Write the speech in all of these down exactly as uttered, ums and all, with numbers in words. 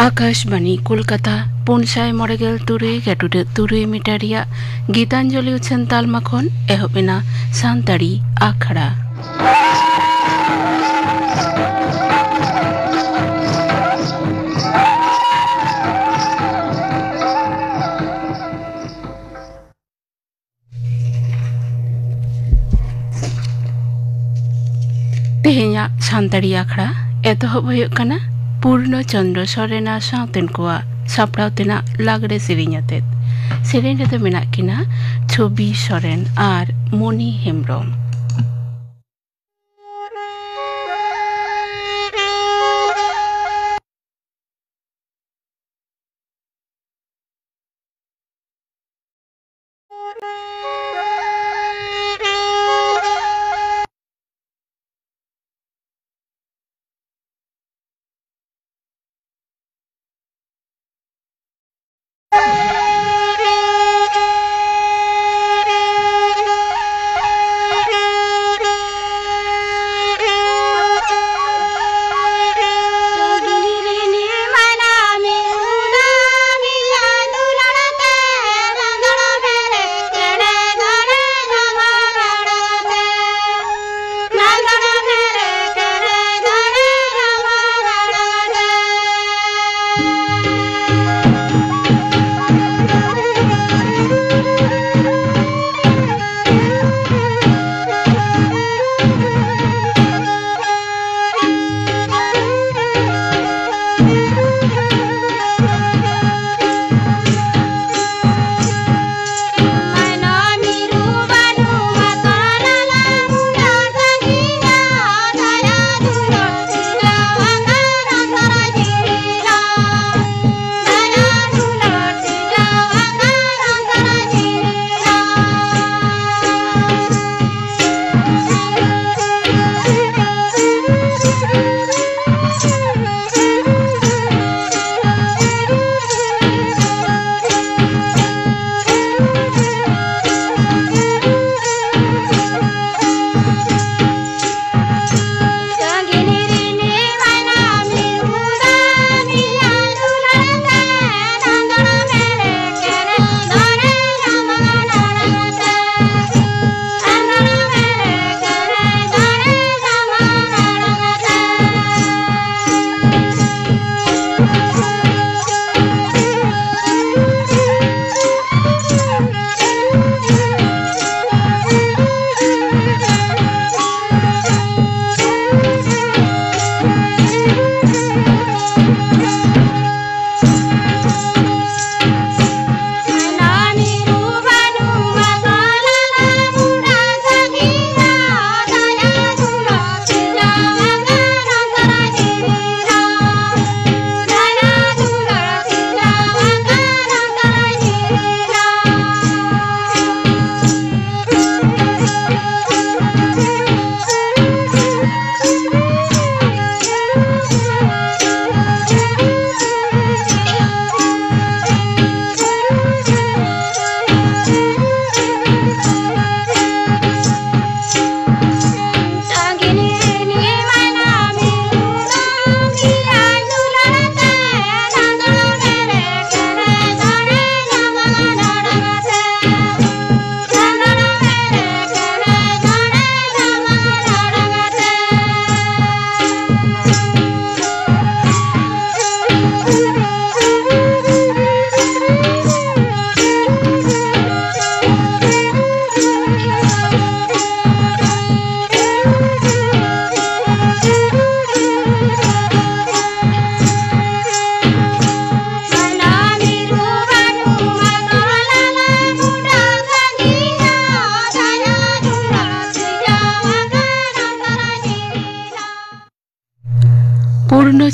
ᱟᱠᱟᱥᱵᱟᱱᱤ ᱠᱳᱞᱠᱟᱛᱟ, ᱯᱩᱱ ᱥᱟᱭ ᱢᱚᱬᱮ ᱜᱮᱞ ᱛᱩᱨᱩᱭ ᱜᱟᱹᱴᱩᱰᱟᱹᱜ ᱛᱩᱨᱩᱭ ᱢᱤᱴᱟᱨ ᱨᱮᱭᱟᱜ ᱜᱤᱛᱟᱧᱡᱚᱞᱤ ᱩᱪᱷᱟᱹᱱ ᱛᱟᱞᱢᱟ ᱠᱷᱚᱱ ᱮᱦᱚᱵ ᱮᱱᱟ ᱥᱟᱱᱛᱟᱲᱤ ᱟᱠᱷᱲᱟ᱾ ᱛᱮᱦᱮᱧᱟᱜ ᱥᱟᱱᱛᱟᱲᱤ ᱟᱠᱷᱲᱟ ᱮᱛᱚᱦᱚᱵ ᱦᱩᱭᱩᱜ ᱠᱟᱱᱟ ᱯᱩᱨᱱᱚ ᱪᱚᱱᱫᱨᱚ ᱥᱚᱨᱮᱱᱟᱜ ᱥᱟᱶᱛᱮᱱ ᱠᱚᱣᱟᱜ ᱥᱟᱯᱲᱟᱣ ᱛᱮᱱᱟᱜ ᱞᱟᱜᱽᱲᱮ ᱥᱮᱨᱮᱧ ᱟᱛᱮᱫ᱾ ᱥᱮᱨᱮᱧ ᱨᱮᱫᱚ ᱢᱮᱱᱟᱜ ᱠᱤᱱᱟ ᱪᱷᱚᱵᱤ ᱥᱚᱨᱮᱱ ᱟᱨ ᱢᱚᱱᱤ ᱦᱮᱢᱵᱨᱚᱢ᱾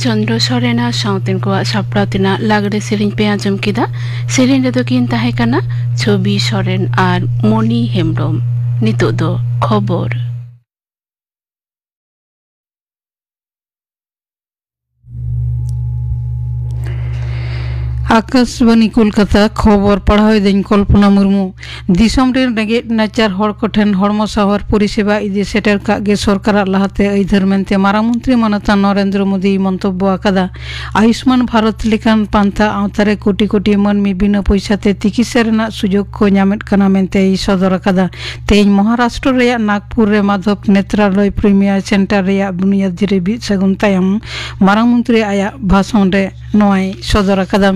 ᱪᱚᱱᱫᱨᱚ ᱥᱚᱨᱮᱱᱟᱜ ᱥᱟᱶᱛᱮᱱ ᱠᱚᱣᱟᱜ ᱥᱟᱯᱲᱟᱣ ᱛᱮᱱᱟᱜ ᱞᱟᱜᱽᱲᱮ ᱥᱮᱨᱮᱧ ᱯᱮ ᱟᱸᱡᱚᱢ ᱠᱮᱫᱟ᱾ ᱥᱮᱨᱮᱧ ᱨᱮᱫᱚ ᱠᱤᱱ ᱛᱟᱦᱮᱸ ᱠᱟᱱᱟ ᱪᱷᱚᱵᱤ ᱥᱚᱨᱮᱱ ᱟᱨ ᱢᱚᱱᱤ ᱦᱮᱢᱵᱽᱨᱚᱢ᱾ ᱱᱤᱛᱚᱜ ᱫᱚ ᱠᱷᱚᱵᱚᱨ᱾ ᱟᱠᱟᱥᱵᱟᱱᱤ ᱠᱳᱞᱠᱟᱛᱟ, ᱠᱷᱚᱵᱚᱨ ᱯᱟᱲᱦᱟᱣ ᱮᱫᱟᱹᱧ ᱠᱚᱞᱯᱚᱱᱟ ᱢᱩᱨᱢᱩ᱾ ᱫᱤᱥᱚᱢ ᱨᱮᱱ ᱨᱮᱸᱜᱮᱡ ᱱᱟᱪᱟᱨ ᱦᱚᱲ ᱠᱚᱴᱷᱮᱱ ᱦᱚᱲᱢᱚ ᱥᱟᱶᱟᱨ ᱯᱚᱨᱤᱥᱮᱵᱟ ᱤᱫᱤ ᱥᱮᱴᱮᱨ ᱠᱟᱜ ᱜᱮ ᱥᱚᱨᱠᱟᱨᱟᱜ ᱞᱟᱦᱟᱛᱮ ᱟᱹᱭᱫᱟᱹᱨ ᱢᱮᱱᱛᱮ ᱢᱟᱨᱟᱝ ᱢᱚᱱᱛᱨᱤ ᱢᱟᱱᱚᱛᱟᱱ ᱱᱚᱨᱮᱱᱫᱨᱚ ᱢᱳᱫᱤᱭ ᱢᱚᱱᱛᱚᱵᱵᱚ ᱟᱠᱟᱫᱟ᱾ ᱟᱭᱩᱥᱢᱟᱱ ᱵᱷᱟᱨᱚᱛ ᱞᱮᱠᱟᱱ ᱯᱟᱱᱛᱷᱟ ᱟᱣᱛᱟᱨᱮ ᱠᱳᱴᱤ ᱠᱳᱴᱤ ᱢᱟᱹᱱᱢᱤ ᱵᱤᱱᱟᱹ ᱯᱚᱭᱥᱟᱛᱮ ᱛᱤᱠᱤᱥᱟ ᱨᱮᱱᱟᱜ ᱥᱩᱡᱳᱜᱽ ᱠᱚ ᱧᱟᱢᱮᱫ ᱠᱟᱱᱟ ᱢᱮᱱᱛᱮᱭ ᱥᱚᱫᱚᱨ ᱟᱠᱟᱫᱟ᱾ ᱛᱮᱦᱮᱧ ᱢᱚᱦᱟᱨᱟᱥᱴᱨᱚ ᱨᱮᱭᱟᱜ ᱱᱟᱜᱽᱯᱩᱨ ᱨᱮ ᱢᱟᱫᱷᱚᱵ ᱱᱮᱛᱨᱟᱞᱚᱭ ᱯᱨᱤᱢᱤᱭᱟᱨ ᱥᱮᱱᱴᱟᱨ ᱨᱮᱭᱟᱜ ᱵᱩᱱᱤᱭᱟᱹᱫ ᱡᱤᱨᱤ ᱵᱤᱫ ᱥᱟᱹᱜᱩᱱ ᱛᱟᱭᱚᱢ ᱢᱟᱨᱟᱝ ᱢᱚᱱᱛᱨᱤ ᱟᱭᱟᱜ ᱵᱷᱟᱥᱚᱱ ᱨᱮ ᱱᱚᱣᱟᱭ ᱥᱚᱫᱚᱨ ᱟᱠᱟᱫᱟ᱾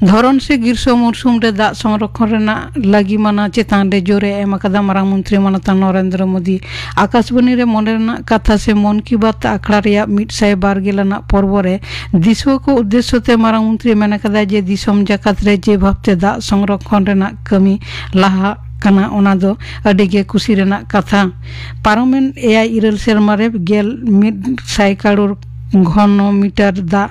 ᱫᱷᱚᱨᱚᱱ ᱥᱮ ᱜᱤᱨᱥᱚ ᱢᱚᱨᱥᱩᱢ ᱨᱮ ᱫᱟᱜ ᱥᱚᱝᱨᱚᱠᱷᱚᱱ ᱨᱮᱱᱟᱜ ᱞᱟᱹᱜᱤ ᱢᱟᱱᱟ ᱪᱮᱛᱟᱱ ᱨᱮ ᱡᱳᱨᱮ ᱮᱢ ᱟᱠᱟᱫᱟ ᱢᱟᱨᱟᱝ ᱢᱚᱱᱛᱨᱤ ᱢᱟᱱᱚᱛᱟᱱ ᱱᱚᱨᱮᱱᱫᱨᱚ ᱢᱳᱫᱤ᱾ ᱟᱠᱟᱥᱵᱟᱱᱤ ᱨᱮ ᱢᱚᱱᱮ ᱨᱮᱱᱟᱜ ᱠᱟᱛᱷᱟ ᱥᱮ ᱢᱚᱱ ᱠᱤ ᱵᱟᱛ ᱟᱠᱷᱲᱟ ᱨᱮᱭᱟᱜ ᱢᱤᱫ ᱥᱟᱭ ᱵᱟᱨ ᱜᱮᱞ ᱟᱱᱟᱜ ᱯᱚᱨᱵᱚ ᱨᱮ ᱫᱤᱥᱩᱣᱟᱹ ᱠᱚ ᱩᱫᱽᱫᱮᱥᱥᱚ ᱛᱮ ᱢᱟᱨᱟᱝ ᱢᱚᱱᱛᱨᱤ ᱢᱮᱱ ᱟᱠᱟᱫᱟ ᱡᱮ ᱫᱤᱥᱚᱢ ᱡᱟᱠᱟᱛ ᱨᱮ ᱡᱮ ᱵᱷᱟᱵᱽᱛᱮ ᱫᱟᱜ ᱥᱚᱝᱨᱚᱠᱷᱚᱱ ᱨᱮᱱᱟᱜ ᱠᱟᱹᱢᱤ ᱞᱟᱦᱟᱜ ᱠᱟᱱᱟ, ᱚᱱᱟ ᱫᱚ ᱟᱹᱰᱤ ᱜᱮ ᱠᱩᱥᱤ ᱨᱮᱱᱟᱜ ᱠᱟᱛᱷᱟ᱾ ᱯᱟᱨᱚᱢᱮᱱ ᱮᱭᱟᱭ ᱤᱨᱟᱹᱞ ᱥᱮᱨᱢᱟ ᱨᱮ ᱜᱮᱞ ᱢᱤᱫ ᱥᱟᱭ ᱠᱟᱨᱳᱲ ᱜᱷᱚᱱᱚ ᱢᱤᱴᱟᱨ ᱫᱟᱜ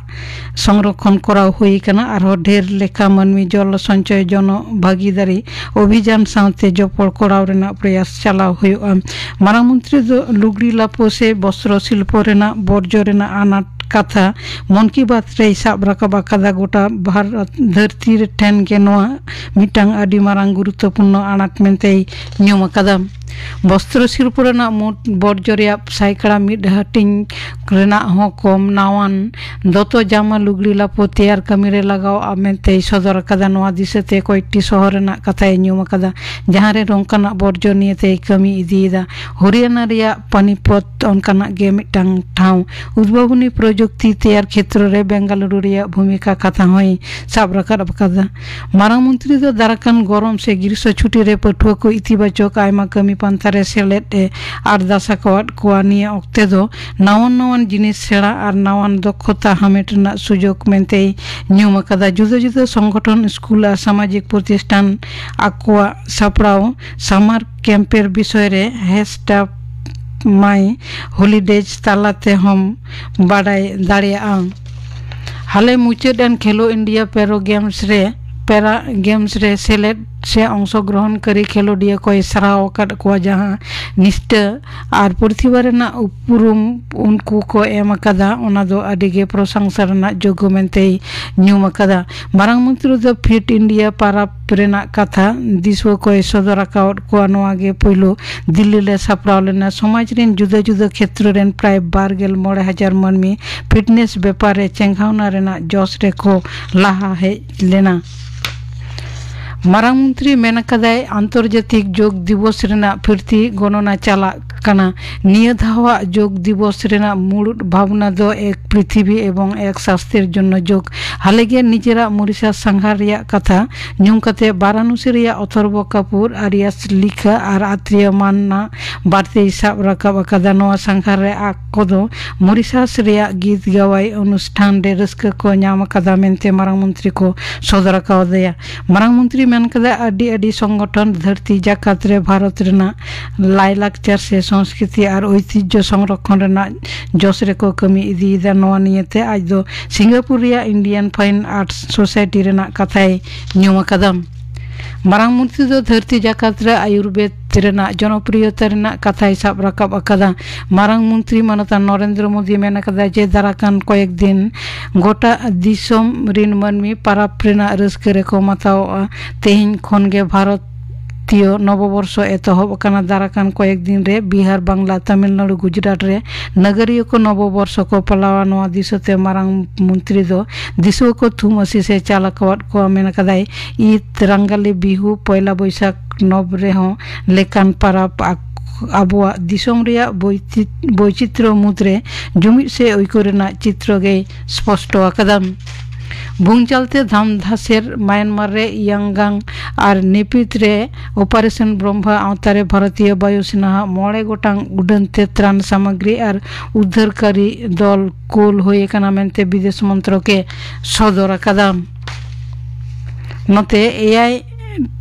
ᱥᱚᱝᱨᱚᱠᱷᱚᱱ ᱠᱚᱨᱟᱣ ᱦᱩᱭ ᱟᱠᱟᱱᱟ᱾ ᱟᱨᱦᱚᱸ ᱰᱷᱮᱨ ᱞᱮᱠᱟ ᱢᱟᱹᱱᱢᱤ ᱡᱚᱞ ᱥᱚᱧᱪᱚᱭ ᱡᱚᱱᱚ ᱵᱷᱟᱹᱜᱤᱫᱟᱨᱤ ᱚᱵᱷᱤᱡᱟᱱ ᱥᱟᱶᱛᱮ ᱡᱚᱯᱚᱲ ᱠᱚᱨᱟᱣ ᱨᱮᱱᱟᱜ ᱯᱨᱚᱭᱟᱥ ᱪᱟᱞᱟᱣ ᱦᱩᱭᱩᱜᱼᱟ᱾ ᱢᱟᱨᱟᱝ ᱢᱚᱱᱛᱨᱤ ᱫᱚ ᱞᱩᱜᱽᱲᱤ ᱞᱟᱯᱚ ᱥᱮ ᱵᱚᱥᱛᱨᱚ ᱥᱤᱞᱯᱚ ᱨᱮᱱᱟᱜ ᱵᱚᱨᱡᱚ ᱨᱮᱱᱟᱜ ᱟᱱᱟᱴ ᱠᱟᱛᱷᱟ ᱢᱚᱱ ᱠᱤ ᱵᱟᱛ ᱨᱮᱭ ᱥᱟᱵ ᱨᱟᱠᱟᱵ ᱟᱠᱟᱫᱟ᱾ ᱜᱚᱴᱟ ᱵᱷᱟᱨᱚᱛ ᱫᱷᱟᱹᱨᱛᱤ ᱴᱷᱮᱱ ᱜᱮ ᱱᱚᱣᱟ ᱢᱤᱫᱴᱟᱝ ᱟᱹᱰᱤ ᱢᱟᱨᱟᱝ ᱜᱩᱨᱩᱛᱛᱚᱯᱩᱨᱱᱚ ᱟᱱᱟᱴ ᱢᱮᱱᱛᱮᱭ ᱧᱩᱢ ᱟᱠᱟᱫᱟ᱾ ᱵᱚᱥᱛᱨᱚ ᱥᱤᱞᱯᱚ ᱨᱮᱱᱟᱜ ᱢᱳᱴ ᱵᱚᱨᱡᱚ ᱨᱮᱭᱟᱜ ᱥᱟᱭᱠᱟᱲᱟ ᱢᱤᱫ ᱦᱟᱹᱴᱤᱧ ᱨᱮᱱᱟᱜ ᱦᱚᱸ ᱠᱚᱢ ᱱᱟᱣᱟᱱ ᱫᱚᱛᱚ ᱡᱟᱢᱟ ᱞᱩᱜᱽᱲᱤ ᱞᱟᱯᱚ ᱛᱮᱭᱟᱨ ᱠᱟᱹᱢᱤ ᱨᱮ ᱞᱟᱜᱟᱣᱚᱜᱼᱟ ᱢᱮᱱᱛᱮᱭ ᱥᱚᱫᱚᱨ ᱟᱠᱟᱫᱟ᱾ ᱱᱚᱣᱟ ᱫᱤᱥᱟᱹᱛᱮ ᱠᱚᱭᱮᱠᱴᱤ ᱥᱚᱦᱚᱨ ᱨᱮᱱᱟᱜ ᱠᱟᱛᱷᱟᱭ ᱧᱩᱢ ᱟᱠᱟᱫᱟ, ᱡᱟᱦᱟᱸ ᱨᱮ ᱱᱚᱝᱠᱟᱱᱟᱜ ᱵᱚᱨᱡᱚ ᱱᱤᱭᱮᱛᱮᱭ ᱠᱟᱹᱢᱤ ᱤᱫᱤᱭᱮᱫᱟ᱾ ᱦᱚᱨᱤᱭᱟᱱᱟ ᱨᱮᱭᱟᱜ ᱯᱟᱱᱤᱯᱚᱛ ᱚᱱᱠᱟᱱᱟᱜ ᱜᱮ ᱢᱤᱫᱴᱟᱝ ᱴᱷᱟᱶ᱾ ᱩᱫᱵᱷᱚᱵᱚᱱᱤ ᱯᱨᱚᱡᱩᱠᱛᱤ ᱛᱮᱭᱟᱨ ᱠᱷᱮᱛᱨᱚ ᱨᱮ ᱵᱮᱝᱜᱟᱞᱩᱨᱩ ᱨᱮᱭᱟᱜ ᱵᱷᱩᱢᱤᱠᱟ ᱠᱟᱛᱷᱟ ᱦᱚᱸᱭ ᱥᱟᱵ ᱨᱟᱠᱟᱵ ᱟᱠᱟᱫᱟ᱾ ᱢᱟᱨᱟᱝ ᱢᱚᱱᱛᱨᱤ ᱫᱚ ᱫᱟᱨᱟᱠᱟᱱ ᱜᱚᱨᱚᱢ ᱥᱮ ᱜᱨᱤᱥᱚ ᱪᱷᱩᱴᱤ ᱨᱮ ᱯᱟᱹᱴᱷᱩᱣᱟᱹ ᱠᱚ ᱤᱛᱤᱵᱟᱪᱚᱠ ᱟᱭᱢᱟ ᱠᱟᱹᱢᱤ ᱯᱟᱱᱛᱷᱟ ᱨᱮ ᱥᱮᱞᱮᱫ ᱮ ᱟᱨᱫᱟᱥ ᱟᱠᱟᱫ ᱠᱚᱣᱟ᱾ ᱱᱤᱭᱟᱹ ᱚᱠᱛᱮ ᱫᱚ ᱱᱟᱣᱟᱱ ᱱᱟᱣᱟᱱ ᱡᱤᱱᱤᱥ ᱥᱮᱬᱟ ᱟᱨ ᱱᱟᱣᱟᱱ ᱫᱚᱠᱷᱚᱛᱟ ᱦᱟᱢᱮᱴ ᱨᱮᱱᱟᱜ ᱥᱩᱡᱳᱜᱽ ᱢᱮᱱᱛᱮᱭ ᱧᱩᱢ ᱟᱠᱟᱫᱟ᱾ ᱡᱩᱫᱟᱹ ᱡᱩᱫᱟᱹ ᱥᱚᱝᱜᱚᱴᱷᱚᱱ, ᱥᱠᱩᱞ ᱟᱨ ᱥᱟᱢᱟᱡᱤᱠ ᱯᱨᱚᱛᱤᱥᱴᱷᱟᱱ ᱟᱠᱚᱣᱟᱜ ᱥᱟᱯᱲᱟᱣ ᱥᱟᱢᱟᱨ ᱠᱮᱢᱯᱮᱨ ᱵᱤᱥᱚᱭ ᱨᱮ ᱦᱮᱥᱴᱟᱯ My Holidays ᱛᱟᱞᱟ ᱛᱮᱦᱚᱸᱢ ᱵᱟᱰᱟᱭ ᱫᱟᱲᱮᱭᱟᱜᱼᱟ᱾ ᱦᱟᱞᱮ ᱢᱩᱪᱟᱹᱫ ᱮᱱ ᱠᱷᱮᱞᱳ ᱤᱱᱰᱤᱭᱟ ᱯᱮᱨᱟ ᱜᱮᱢᱥ ᱨᱮ, ᱯᱮᱨᱟ ᱜᱮᱢᱥ ᱨᱮ ᱥᱮᱞᱮᱫ ᱥᱮ ᱚᱝᱥᱚᱜᱨᱚᱦᱚᱱᱠᱟᱨᱤ ᱠᱷᱮᱞᱳᱰᱤᱭᱟᱹ ᱠᱚᱭ ᱥᱟᱨᱦᱟᱣ ᱟᱠᱟᱫ ᱠᱚᱣᱟ, ᱡᱟᱦᱟᱸ ᱱᱤᱥᱴᱟᱹ ᱟᱨ ᱯᱨᱚᱛᱤᱵᱷᱟ ᱨᱮᱱᱟᱜ ᱩᱯᱨᱩᱢ ᱩᱱᱠᱩ ᱠᱚ ᱮᱢ ᱟᱠᱟᱫᱟ, ᱚᱱᱟ ᱫᱚ ᱟᱹᱰᱤ ᱜᱮ ᱯᱨᱚᱥᱚᱝᱥᱟ ᱨᱮᱱᱟᱜ ᱡᱳᱜᱽᱜᱚ ᱢᱮᱱᱛᱮᱭ ᱧᱩᱢ ᱟᱠᱟᱫᱟ᱾ ᱢᱟᱨᱟᱝ ᱢᱚᱱᱛᱨᱤ ᱫᱚ ᱯᱷᱤᱴ ᱤᱱᱰᱤᱭᱟ ᱯᱟᱨᱟᱵᱽ ᱨᱮᱱᱟᱜ ᱠᱟᱛᱷᱟ ᱫᱤᱥᱩᱣᱟᱹ ᱠᱚᱭ ᱥᱚᱫᱚᱨ ᱟᱠᱟᱣᱟᱫ ᱠᱚᱣᱟ᱾ ᱱᱚᱣᱟ ᱜᱮ ᱯᱩᱭᱞᱩ ᱫᱤᱞᱞᱤ ᱞᱮ ᱥᱟᱯᱲᱟᱣ ᱞᱮᱱᱟ᱾ ᱥᱚᱢᱟᱡᱽ ᱨᱮᱱ ᱡᱩᱫᱟᱹ ᱡᱩᱫᱟᱹ ᱠᱷᱮᱛᱨᱚ ᱨᱮᱱ ᱯᱨᱟᱭ ᱵᱟᱨ ᱜᱮᱞ ᱢᱚᱬᱮ ᱦᱟᱡᱟᱨ ᱢᱟᱹᱱᱢᱤ ᱯᱷᱤᱴᱱᱮᱥ ᱵᱮᱯᱟᱨ ᱨᱮ ᱪᱮᱸᱜᱷᱟᱣᱱᱟ ᱨᱮᱱᱟᱜ ᱡᱚᱥ ᱨᱮᱠᱚ ᱞᱟᱦᱟ ᱦᱮᱡ ᱞᱮᱱᱟ᱾ ᱢᱟᱨᱟᱝ ᱢᱚᱱᱛᱨᱤ ᱢᱮᱱ ᱟᱠᱟᱫᱟᱭ, ᱟᱱᱛᱚᱨᱡᱟᱛᱤᱠ ᱡᱳᱜᱽ ᱫᱤᱵᱚᱥ ᱨᱮᱱᱟᱜ ᱯᱷᱤᱨᱛᱤ ᱜᱚᱱᱚᱱᱟ ᱪᱟᱞᱟᱜ ᱠᱟᱱᱟ᱾ ᱱᱤᱭᱟᱹ ᱫᱷᱟᱣᱟᱜ ᱡᱳᱜᱽ ᱫᱤᱵᱚᱥ ᱨᱮᱱᱟᱜ ᱢᱩᱲᱩᱫ ᱵᱷᱟᱵᱽᱱᱟ ᱫᱚ ᱮᱠ ᱯᱨᱤᱛᱷᱤᱵᱤ ᱮᱵᱚᱝ ᱮᱠ ᱥᱟᱥᱛᱷᱮᱨ ᱡᱚᱱᱱᱚ ᱡᱳᱜᱽ᱾ ᱦᱟᱞᱮᱜᱮ ᱱᱤᱡᱮᱨᱟᱜ ᱢᱚᱨᱤᱥᱟᱥ ᱥᱟᱸᱜᱷᱟᱨ ᱨᱮᱭᱟᱜ ᱠᱟᱛᱷᱟ ᱧᱩᱢ ᱠᱟᱛᱮ ᱵᱟᱨᱟᱱᱩᱥᱤ ᱨᱮᱭᱟᱜ ᱚᱛᱷᱚᱨᱵᱚ ᱠᱟᱯᱩᱨ, ᱟᱨᱭᱟᱥ ᱞᱤᱠᱷᱟ ᱟᱨ ᱟᱛᱨᱤᱭᱟ ᱢᱟᱱᱱᱟ ᱵᱟᱨᱛᱮᱭ ᱥᱟᱵ ᱨᱟᱠᱟᱵ ᱟᱠᱟᱫᱟ᱾ ᱱᱚᱣᱟ ᱥᱟᱸᱜᱷᱟᱨ ᱨᱮ ᱟᱠᱚ ᱫᱚ ᱢᱚᱨᱤᱥᱟᱥ ᱨᱮᱭᱟᱜ ᱜᱤᱛ ᱜᱟᱣᱟᱭ ᱚᱱᱩᱥᱴᱷᱟᱱ ᱨᱮ ᱨᱟᱹᱥᱠᱟᱹ ᱠᱚ ᱧᱟᱢ ᱟᱠᱟᱫᱟ ᱢᱮᱱᱛᱮ ᱢᱟᱨᱟᱝ ᱢᱚᱱᱛᱨᱤ ᱠᱚ ᱥᱚᱫᱚᱨ ᱟᱠᱟᱣᱫᱮᱭᱟ᱾ ᱢᱟᱨᱟᱝ ᱢᱚᱱᱛᱨᱤ ᱢᱮᱱ ᱠᱟᱫᱟ, ᱟᱹᱰᱤ ᱟᱹᱰᱤ ᱥᱚᱝᱜᱚᱴᱷᱚᱱ ᱫᱷᱟᱹᱨᱛᱤ ᱡᱟᱠᱟᱛ ᱨᱮ ᱵᱷᱟᱨᱚᱛ ᱨᱮᱱᱟᱜ ᱞᱟᱭᱞᱟᱠᱪᱟᱨ ᱥᱮ ᱥᱚᱝᱥᱠᱨᱤᱛᱤ ᱟᱨ ᱳᱭᱛᱤᱡᱽᱡᱚ ᱥᱚᱝᱨᱚᱠᱷᱚᱱ ᱨᱮᱱᱟᱜ ᱡᱚᱥ ᱨᱮᱠᱚ ᱠᱟᱹᱢᱤ ᱤᱫᱤᱭᱮᱫᱟ᱾ ᱱᱚᱣᱟ ᱱᱤᱭᱮᱛᱮ ᱟᱡ ᱫᱚ ᱥᱤᱝᱜᱟᱯᱩᱨ ᱨᱮᱭᱟᱜ ᱤᱱᱰᱤᱭᱟᱱ ᱯᱷᱟᱭᱤᱱ ᱟᱨᱴᱥ ᱥᱳᱥᱟᱭᱴᱤ ᱨᱮᱱᱟᱜ ᱠᱟᱛᱷᱟᱭ ᱧᱩᱢ ᱟᱠᱟᱫᱟ᱾ ᱢᱟᱨᱟᱝ ᱢᱚᱱᱛᱨᱤ ᱫᱚ ᱫᱷᱟᱹᱨᱛᱤ ᱡᱟᱠᱟᱛ ᱨᱮ ᱟᱭᱩᱨᱵᱮᱫ ᱨᱮᱱᱟᱜ ᱡᱚᱱᱚᱯᱨᱤᱭᱚᱛᱟ ᱨᱮᱱᱟᱜ ᱠᱟᱛᱷᱟᱭ ᱥᱟᱵ ᱨᱟᱠᱟᱵ ᱟᱠᱟᱫᱟ᱾ ᱢᱟᱨᱟᱝ ᱢᱚᱱᱛᱨᱤ ᱢᱟᱱᱚᱛᱟᱱ ᱱᱚᱨᱮᱱᱫᱨᱚ ᱢᱳᱫᱤ ᱢᱮᱱ ᱟᱠᱟᱫᱟ ᱡᱮ ᱫᱟᱨᱟᱠᱟᱱ ᱠᱚᱭᱮᱠ ᱫᱤᱱ ᱜᱚᱴᱟ ᱫᱤᱥᱚᱢ ᱨᱤᱱ ᱢᱟᱹᱱᱢᱤ ᱯᱟᱨᱟᱵᱽ ᱨᱮᱱᱟᱜ ᱨᱟᱹᱥᱠᱟᱹ ᱨᱮᱠᱚ ᱢᱟᱛᱟᱣᱚᱜᱼᱟ᱾ ᱛᱮᱦᱮᱧ ᱠᱷᱚᱱ ᱜᱮ ᱵᱷᱟᱨᱚᱛᱤᱭᱚ ᱱᱚᱵᱚᱵᱚᱨᱥᱚ ᱮᱛᱚᱦᱚᱵ ᱟᱠᱟᱱᱟ᱾ ᱫᱟᱨᱟᱠᱟᱱ ᱠᱚᱭᱮᱠ ᱫᱤᱱ ᱨᱮ ᱵᱤᱦᱟᱨ, ᱵᱟᱝᱞᱟ, ᱛᱟᱢᱤᱞᱱᱟᱲᱩ, ᱜᱩᱡᱽᱨᱟᱴ ᱨᱮ ᱱᱟᱜᱟᱨᱤᱭᱟᱹ ᱠᱚ ᱱᱚᱵᱚᱵᱚᱨᱥᱚ ᱠᱚ ᱯᱟᱞᱟᱣᱟ᱾ ᱱᱚᱣᱟ ᱫᱤᱥᱟᱹ ᱛᱮ ᱢᱟᱨᱟᱝ ᱢᱚᱱᱛᱨᱤ ᱫᱚ ᱫᱤᱥᱩᱣᱟᱹ ᱠᱚ ᱛᱷᱩᱢ ᱟᱹᱥᱤᱥ ᱮ ᱪᱟᱞ ᱟᱠᱟᱣᱟᱫ ᱠᱚᱣᱟ᱾ ᱢᱮᱱ ᱟᱠᱟᱫᱟᱭ, ᱤᱫ, ᱨᱟᱝᱜᱟᱞᱤ, ᱵᱤᱦᱩ, ᱯᱚᱭᱞᱟ ᱵᱳᱭᱥᱟᱠᱷ ᱱᱚᱵ ᱨᱮᱦᱚᱸ ᱞᱮᱠᱟᱱ ᱯᱟᱨᱟᱵᱽ ᱟᱠ-, ᱟᱵᱚᱣᱟᱜ ᱫᱤᱥᱚᱢ ᱨᱮᱭᱟᱜ ᱵᱳᱭᱪᱤ-, ᱵᱳᱭᱪᱤᱛᱨᱚ ᱢᱩᱫᱽᱨᱮ ᱡᱩᱢᱤᱫ ᱥᱮ ᱟᱹᱭᱠᱟᱹᱣ ᱨᱮᱱᱟᱜ ᱪᱤᱛᱨᱚ ᱜᱮᱭ ᱥᱯᱚᱥᱴᱚ ᱟᱠᱟᱫᱟ᱾ ᱵᱷᱩᱝᱪᱟᱞ ᱛᱮ ᱫᱷᱟᱢᱫᱷᱟᱥᱮᱨ ᱢᱟᱭᱟᱱᱢᱟᱨ ᱨᱮ ᱤᱭᱟᱝᱜᱟᱝ ᱟᱨ ᱱᱤᱯᱤᱛ ᱨᱮ ᱚᱯᱟᱨᱮᱥᱚᱱ ᱵᱨᱚᱦᱢᱟ ᱟᱣᱛᱟ ᱨᱮ ᱵᱷᱟᱨᱚᱛᱤᱭᱚ ᱵᱟᱭᱩ ᱥᱮᱱᱟ ᱟᱜ ᱢᱚᱬᱮ ᱜᱚᱴᱟᱝ ᱩᱰᱟᱹᱱ ᱛᱮ ᱛᱨᱟᱱ ᱥᱟᱢᱟᱜᱨᱤ ᱟᱨ ᱩᱫᱽᱫᱷᱟᱨᱠᱟᱨᱤ ᱫᱚᱞ ᱠᱳᱞ ᱦᱩᱭ ᱟᱠᱟᱱᱟ ᱢᱮᱱᱛᱮ ᱵᱤᱫᱮᱥ ᱢᱚᱱᱛᱨᱚᱠ ᱮ ᱥᱚᱫᱚᱨ ᱟᱠᱟᱫᱟ᱾ ᱱᱚᱛᱮ ᱮᱭᱟᱭ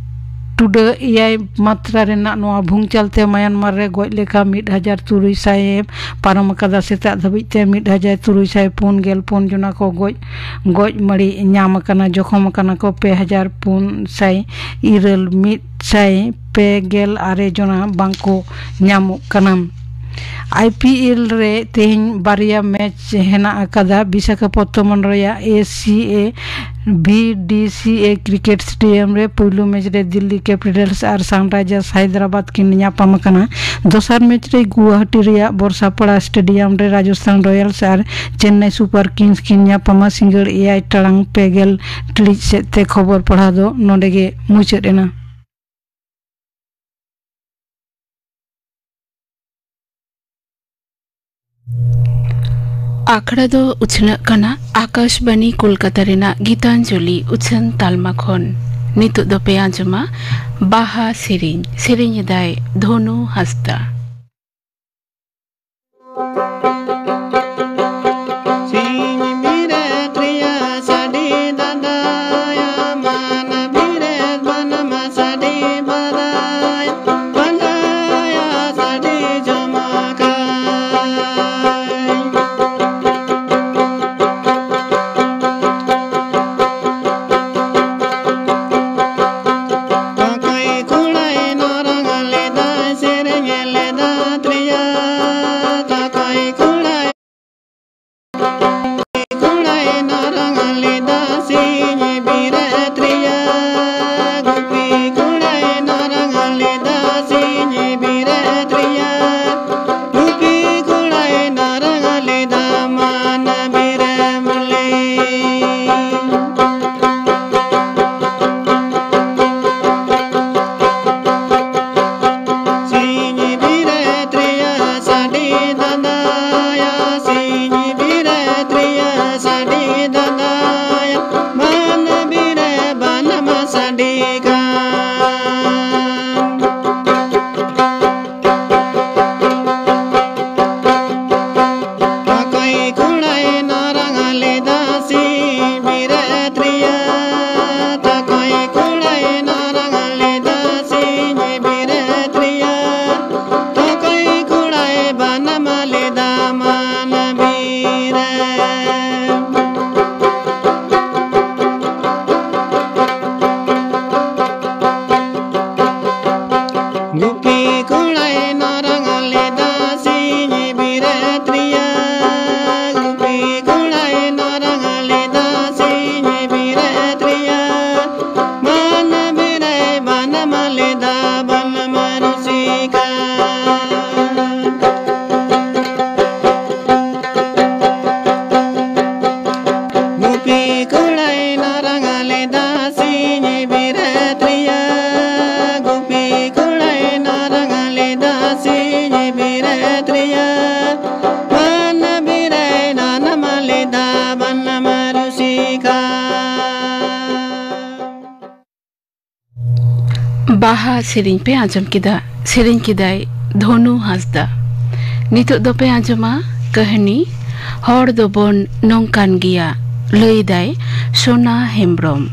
ᱴᱩᱰᱟᱹᱜ ᱮᱭᱟᱭ ᱢᱟᱛᱨᱟ ᱨᱮᱱᱟᱜ ᱱᱚᱣᱟ ᱵᱷᱩᱝᱪᱟᱞ ᱛᱮ ᱢᱟᱭᱟᱱᱢᱟᱨ ᱨᱮ ᱜᱚᱡ ᱞᱮᱠᱟ ᱢᱤᱫ ᱦᱟᱡᱟᱨ ᱛᱩᱨᱩᱭ ᱥᱟᱭ ᱮ ᱯᱟᱨᱚᱢ ᱟᱠᱟᱫᱟ᱾ ᱥᱮᱛᱟᱜ ᱫᱷᱟᱹᱵᱤᱡ ᱛᱮ ᱢᱤᱫ ᱦᱟᱡᱟᱨ ᱛᱩᱨᱩᱭ ᱥᱟᱭ ᱯᱩᱱ ᱜᱮᱞ ᱯᱩᱱ ᱡᱚᱱᱟ ᱠᱚ ᱜᱚᱡ, ᱜᱚᱡ ᱢᱟᱹᱲᱤ ᱧᱟᱢ ᱟᱠᱟᱱᱟ᱾ ᱡᱚᱠᱷᱚᱢ ᱟᱠᱟᱱᱟ ᱠᱚ ᱯᱮ ᱦᱟᱡᱟᱨ ᱯᱩᱱ ᱥᱟᱭ ᱤᱨᱟᱹᱞ, ᱢᱤᱫ ᱥᱟᱭ ᱯᱮ ᱜᱮᱞ ᱟᱨᱮ ᱡᱚᱱᱟ ᱵᱟᱝ ᱠᱚ ᱧᱟᱢᱚᱜ ᱠᱟᱱᱟ᱾ ᱟᱭ ᱯᱤ ᱮᱞ ᱨᱮ ᱛᱮᱦᱮᱧ ᱵᱟᱨᱭᱟ ᱢᱮᱪ ᱦᱮᱱᱟᱜ ᱟᱠᱟᱫᱟ᱾ ᱵᱤᱥᱟᱠᱷᱟᱯᱚᱛᱛᱚᱱᱚᱢ ᱨᱮᱭᱟᱜ ᱮ ᱥᱤ ᱮ ᱵᱷᱤ ᱰᱤ ᱥᱤ ᱮ ᱠᱨᱤᱠᱮᱴ ᱥᱴᱮᱰᱤᱭᱟᱢ ᱨᱮ ᱯᱩᱭᱞᱩ ᱢᱮᱪ ᱨᱮ ᱫᱤᱞᱞᱤ ᱠᱮᱯᱤᱴᱟᱞᱥ ᱟᱨ ᱥᱟᱱᱨᱟᱭᱡᱟᱨᱥ ᱦᱟᱭᱫᱨᱟᱵᱟᱫᱽ ᱠᱤᱱ ᱧᱟᱯᱟᱢ ᱟᱠᱟᱱᱟ᱾ ᱫᱚᱥᱟᱨ ᱢᱮᱪ ᱨᱮ ᱜᱩᱣᱟᱦᱟᱴᱤ ᱨᱮᱭᱟᱜ ᱵᱚᱨᱥᱟᱯᱟᱲᱟ ᱥᱴᱮᱰᱤᱭᱟᱢ ᱨᱮ ᱨᱟᱡᱚᱥᱛᱷᱟᱱ ᱨᱚᱭᱟᱞᱥ ᱟᱨ ᱪᱮᱱᱱᱟᱭ ᱥᱩᱯᱟᱨ ᱠᱤᱝᱥ ᱠᱤᱱ ᱧᱟᱯᱟᱢᱟ᱾ ᱥᱤᱸᱜᱟᱹᱲ ᱮᱭᱟᱭ ᱴᱟᱲᱟᱝ ᱯᱮ ᱜᱮᱞ ᱴᱤᱲᱤᱡ ᱥᱮᱫ ᱛᱮ᱾ ᱠᱷᱚᱵᱚᱨ ᱯᱟᱲᱦᱟᱣ ᱫᱚ ᱱᱚᱰᱮ ᱜᱮ ᱢᱩᱪᱟᱹᱫ ᱮᱱᱟ᱾ ᱟᱠᱷᱲᱟ ᱫᱚ ᱩᱪᱷᱟᱹᱱᱟᱜ ᱠᱟᱱᱟ ᱟᱠᱟᱥᱵᱟᱱᱤ ᱠᱳᱞᱠᱟᱛᱟ ᱨᱮᱱᱟᱜ ᱜᱤᱛᱟᱧᱡᱚᱞᱤ ᱩᱪᱷᱟᱹᱱ ᱛᱟᱞᱢᱟ ᱠᱷᱚᱱ᱾ ᱱᱤᱛᱚᱜ ᱫᱚᱯᱮ ᱟᱸᱡᱚᱢᱟ ᱵᱟᱦᱟ ᱥᱮᱨᱮᱧ᱾ ᱥᱮᱨᱮᱧ ᱮᱫᱟᱭ ᱫᱷᱚᱱᱩ ᱦᱟᱸᱥᱫᱟ᱾ ᱥᱤᱧ ᱵᱮᱨᱮᱫ ᱨᱮᱭᱟᱜ ᱥᱟᱰᱮ ᱫᱟᱫᱟᱭᱟ, ᱢᱟᱱ ᱵᱮᱨᱮᱫ ᱵᱟᱱᱟᱢ ᱥᱟᱰᱮ ᱵᱟᱫᱟᱭ, ᱯᱟᱸᱡᱟᱭᱟ ᱥᱟᱰᱮ ᱡᱚᱢᱟᱜᱟᱭ᱾ ᱚᱠᱚᱭ ᱠᱚᱲᱟᱭ ᱱᱚᱨᱚᱝ ᱞᱮᱫᱟᱭ, ᱥᱮᱨᱮᱧ ᱞᱮᱫᱟᱭ, ᱜᱩᱯᱤ ᱠᱚᱲᱟᱭ ᱱᱟᱨᱟᱝ ᱞᱮᱫᱟ ᱥᱤᱧ ᱵᱤᱨᱟᱹᱫ ᱨᱮᱭᱟ᱾ ᱜᱩᱯᱤ ᱠᱚᱲᱟᱭ ᱱᱟᱨᱟᱝ ᱞᱮᱫᱟ ᱥᱤᱧ ᱵᱤᱨᱟᱹᱫ ᱨᱮᱭᱟ᱾ ᱵᱟᱱᱟᱢ ᱨᱮ ᱵᱟᱱᱟᱢ ᱞᱮᱫᱟ ᱵᱟᱱᱟᱢ ᱨᱩᱥᱤᱠᱟ᱾ ᱜᱩᱯᱤ ᱠᱚᱲᱟᱭ ᱱᱟᱨᱟᱝ ᱞᱮᱫᱟ ᱥᱤᱧ ᱵᱤᱨᱟᱹᱫ ᱨᱮᱭᱟ᱾ ᱜᱩᱯᱤ ᱠᱚᱲᱟᱭ ᱱᱟᱨᱟᱝ ᱞᱮᱫᱟ ᱥᱤᱧ ᱵᱤᱨᱟᱹᱫ ᱨᱮᱭᱟ᱾ ᱵᱟᱱᱟᱢ ᱨᱮ ᱱᱟᱱᱟᱢ ᱞᱮᱫᱟ ᱵᱟᱱᱟᱢ ᱨᱩᱥᱤᱠᱟ᱾ ᱵᱟᱦᱟ ᱥᱮᱨᱮᱧ ᱯᱮ ᱟᱸᱡᱚᱢ ᱠᱮᱫᱟ᱾ ᱥᱮᱨᱮᱧ ᱠᱮᱫᱟᱭ ᱫᱷᱚᱱᱩ ᱦᱟᱸᱥᱫᱟ᱾ ᱱᱤᱛᱚᱜ ᱫᱚᱯᱮ ᱟᱸᱡᱚᱢᱟ ᱠᱟᱹᱦᱱᱤ ᱦᱚᱲ ᱫᱚᱵᱚᱱ ᱱᱚᱝᱠᱟᱱ ᱜᱮᱭᱟ, ᱞᱟᱹᱭᱫᱟᱭ ᱥᱳᱱᱟ ᱦᱮᱢᱵᱽᱨᱚᱢ᱾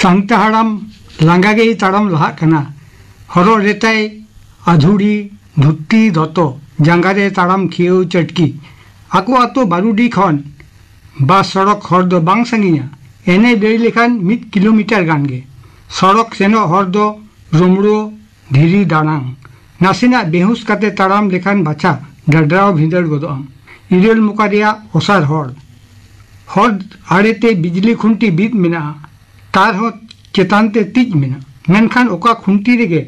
ᱥᱟᱱᱛᱟ ᱦᱟᱲᱟᱢ ᱞᱟᱸᱜᱟ ᱜᱮᱭ ᱛᱟᱲᱟᱢ ᱞᱟᱦᱟᱜ ᱠᱟᱱᱟ᱾ ᱦᱚᱨᱚᱜ ᱨᱮᱛᱟᱭ ᱟᱫᱷᱩᱲᱤ, ᱫᱷᱩᱛᱤ, ᱫᱚᱛᱚ, ᱡᱟᱸᱜᱟ ᱨᱮ ᱛᱟᱲᱟᱢ ᱠᱷᱤᱭᱟᱹᱣ ᱪᱟᱹᱴᱠᱤ᱾ ᱟᱠᱚ ᱟᱛᱳ ᱵᱟᱨᱩᱰᱤ ᱠᱷᱚᱱ ᱵᱟᱥ ᱥᱚᱲᱚᱠ ᱦᱚᱨ ᱫᱚ ᱵᱟᱝ ᱥᱟᱺᱜᱤᱧᱟ, ᱮᱱᱮᱡ ᱞᱟᱹᱭ ᱞᱮᱠᱷᱟᱱ ᱢᱤᱫ ᱠᱤᱞᱳᱢᱤᱴᱟᱨ ᱜᱟᱱ ᱜᱮ᱾ ᱥᱚᱲᱚᱠ ᱥᱮᱱᱚᱜ ᱦᱚᱨ ᱫᱚ ᱨᱩᱢᱲᱩ, ᱫᱷᱤᱨᱤ ᱫᱟᱲᱟᱝ᱾ ᱱᱟᱥᱮᱱᱟᱜ ᱵᱮᱦᱩᱸᱥ ᱠᱟᱛᱮ ᱛᱟᱲᱟᱢ ᱞᱮᱠᱷᱟᱱ ᱵᱟᱪᱷᱟ ᱰᱟᱰᱨᱟᱣ ᱵᱷᱤᱸᱫᱟᱹᱲ ᱜᱚᱫᱚᱜ ᱟᱢ᱾ ᱤᱨᱟᱹᱞ ᱢᱚᱠᱟ ᱨᱮᱭᱟᱜ ᱚᱥᱟᱨ ᱦᱚᱨ᱾ ᱦᱚᱨ ᱟᱲᱮᱛᱮ ᱵᱤᱡᱽᱞᱤ ᱠᱷᱩᱱᱴᱤ ᱵᱤᱫ ᱢᱮᱱᱟᱜᱼᱟ᱾ ᱛᱟᱨ ᱦᱚᱸ ᱪᱮᱛᱟᱱ ᱛᱮ ᱛᱤᱡ ᱢᱮᱱᱟᱜᱼᱟ, ᱢᱮᱱᱠᱷᱟᱱ ᱚᱠᱟ ᱠᱷᱩᱱᱴᱤ ᱨᱮᱜᱮ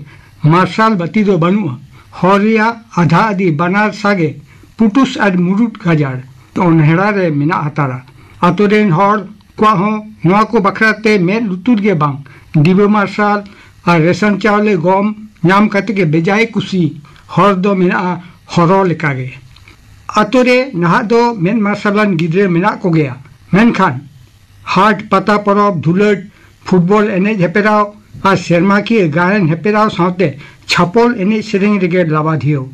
ᱢᱟᱨᱥᱟᱞ ᱵᱟᱹᱛᱤ ᱫᱚ ᱵᱟᱹᱱᱩᱜᱼᱟ᱾ ᱦᱚᱨ ᱨᱮᱭᱟᱜ ᱟᱫᱷᱟ ᱟᱫᱷᱤ ᱵᱟᱱᱟᱨ ᱥᱟᱜᱮ ᱯᱩᱴᱩᱥ ᱟᱨ ᱢᱩᱨᱩᱫ ᱜᱟᱡᱟᱲ ᱚᱱᱦᱮᱲᱟ ᱨᱮ ᱢᱮᱱᱟᱜ ᱦᱟᱛᱟᱲᱟ᱾ ᱟᱛᱳ ᱨᱮᱱ ᱦᱚᱲ ᱠᱚᱣᱟᱜ ᱦᱚᱸ ᱱᱚᱣᱟ ᱠᱚ ᱵᱟᱠᱷᱨᱟ ᱛᱮ ᱢᱮᱫ ᱞᱩᱛᱩᱨ ᱜᱮ ᱵᱟᱝ᱾ ᱰᱤᱵᱟᱹ ᱢᱟᱨᱥᱟᱞ ᱟᱨ ᱨᱮᱥᱚᱱ ᱪᱟᱣᱞᱮ ᱜᱚᱢ ᱧᱟᱢ ᱠᱟᱛᱮ ᱜᱮ ᱵᱮᱡᱟᱭ ᱠᱩᱥᱤ ᱦᱚᱨ ᱫᱚ ᱢᱮᱱᱟᱜᱼᱟ ᱦᱚᱨᱚ ᱞᱮᱠᱟᱜᱮ᱾ ᱟᱛᱳ ᱨᱮ ᱱᱟᱦᱟᱜ ᱫᱚ ᱢᱮᱫ ᱢᱟᱨᱥᱟᱞᱟᱱ ᱜᱤᱫᱽᱨᱟᱹ ᱢᱮᱱᱟᱜ ᱠᱚᱜᱮᱭᱟ, ᱢᱮᱱᱠᱷᱟᱱ ᱦᱟᱴ, ᱯᱟᱛᱟ, ᱯᱚᱨᱚᱵᱽ, ᱫᱷᱩᱞᱟᱹᱴ, ᱯᱷᱩᱴᱵᱚᱞ ᱮᱱᱮᱡ ᱦᱮᱯᱨᱟᱣ ᱟᱨ ᱥᱮᱨᱢᱟᱠᱤᱭᱟᱹ ᱜᱟᱭᱟᱱ ᱦᱮᱯᱨᱟᱣ ᱥᱟᱶᱛᱮ ᱪᱷᱟᱯᱚᱞ ᱮᱱᱮᱡ ᱥᱮᱨᱮᱧ ᱨᱮᱜᱮ ᱞᱟᱵᱟᱫᱷᱤᱭᱟᱹᱣ᱾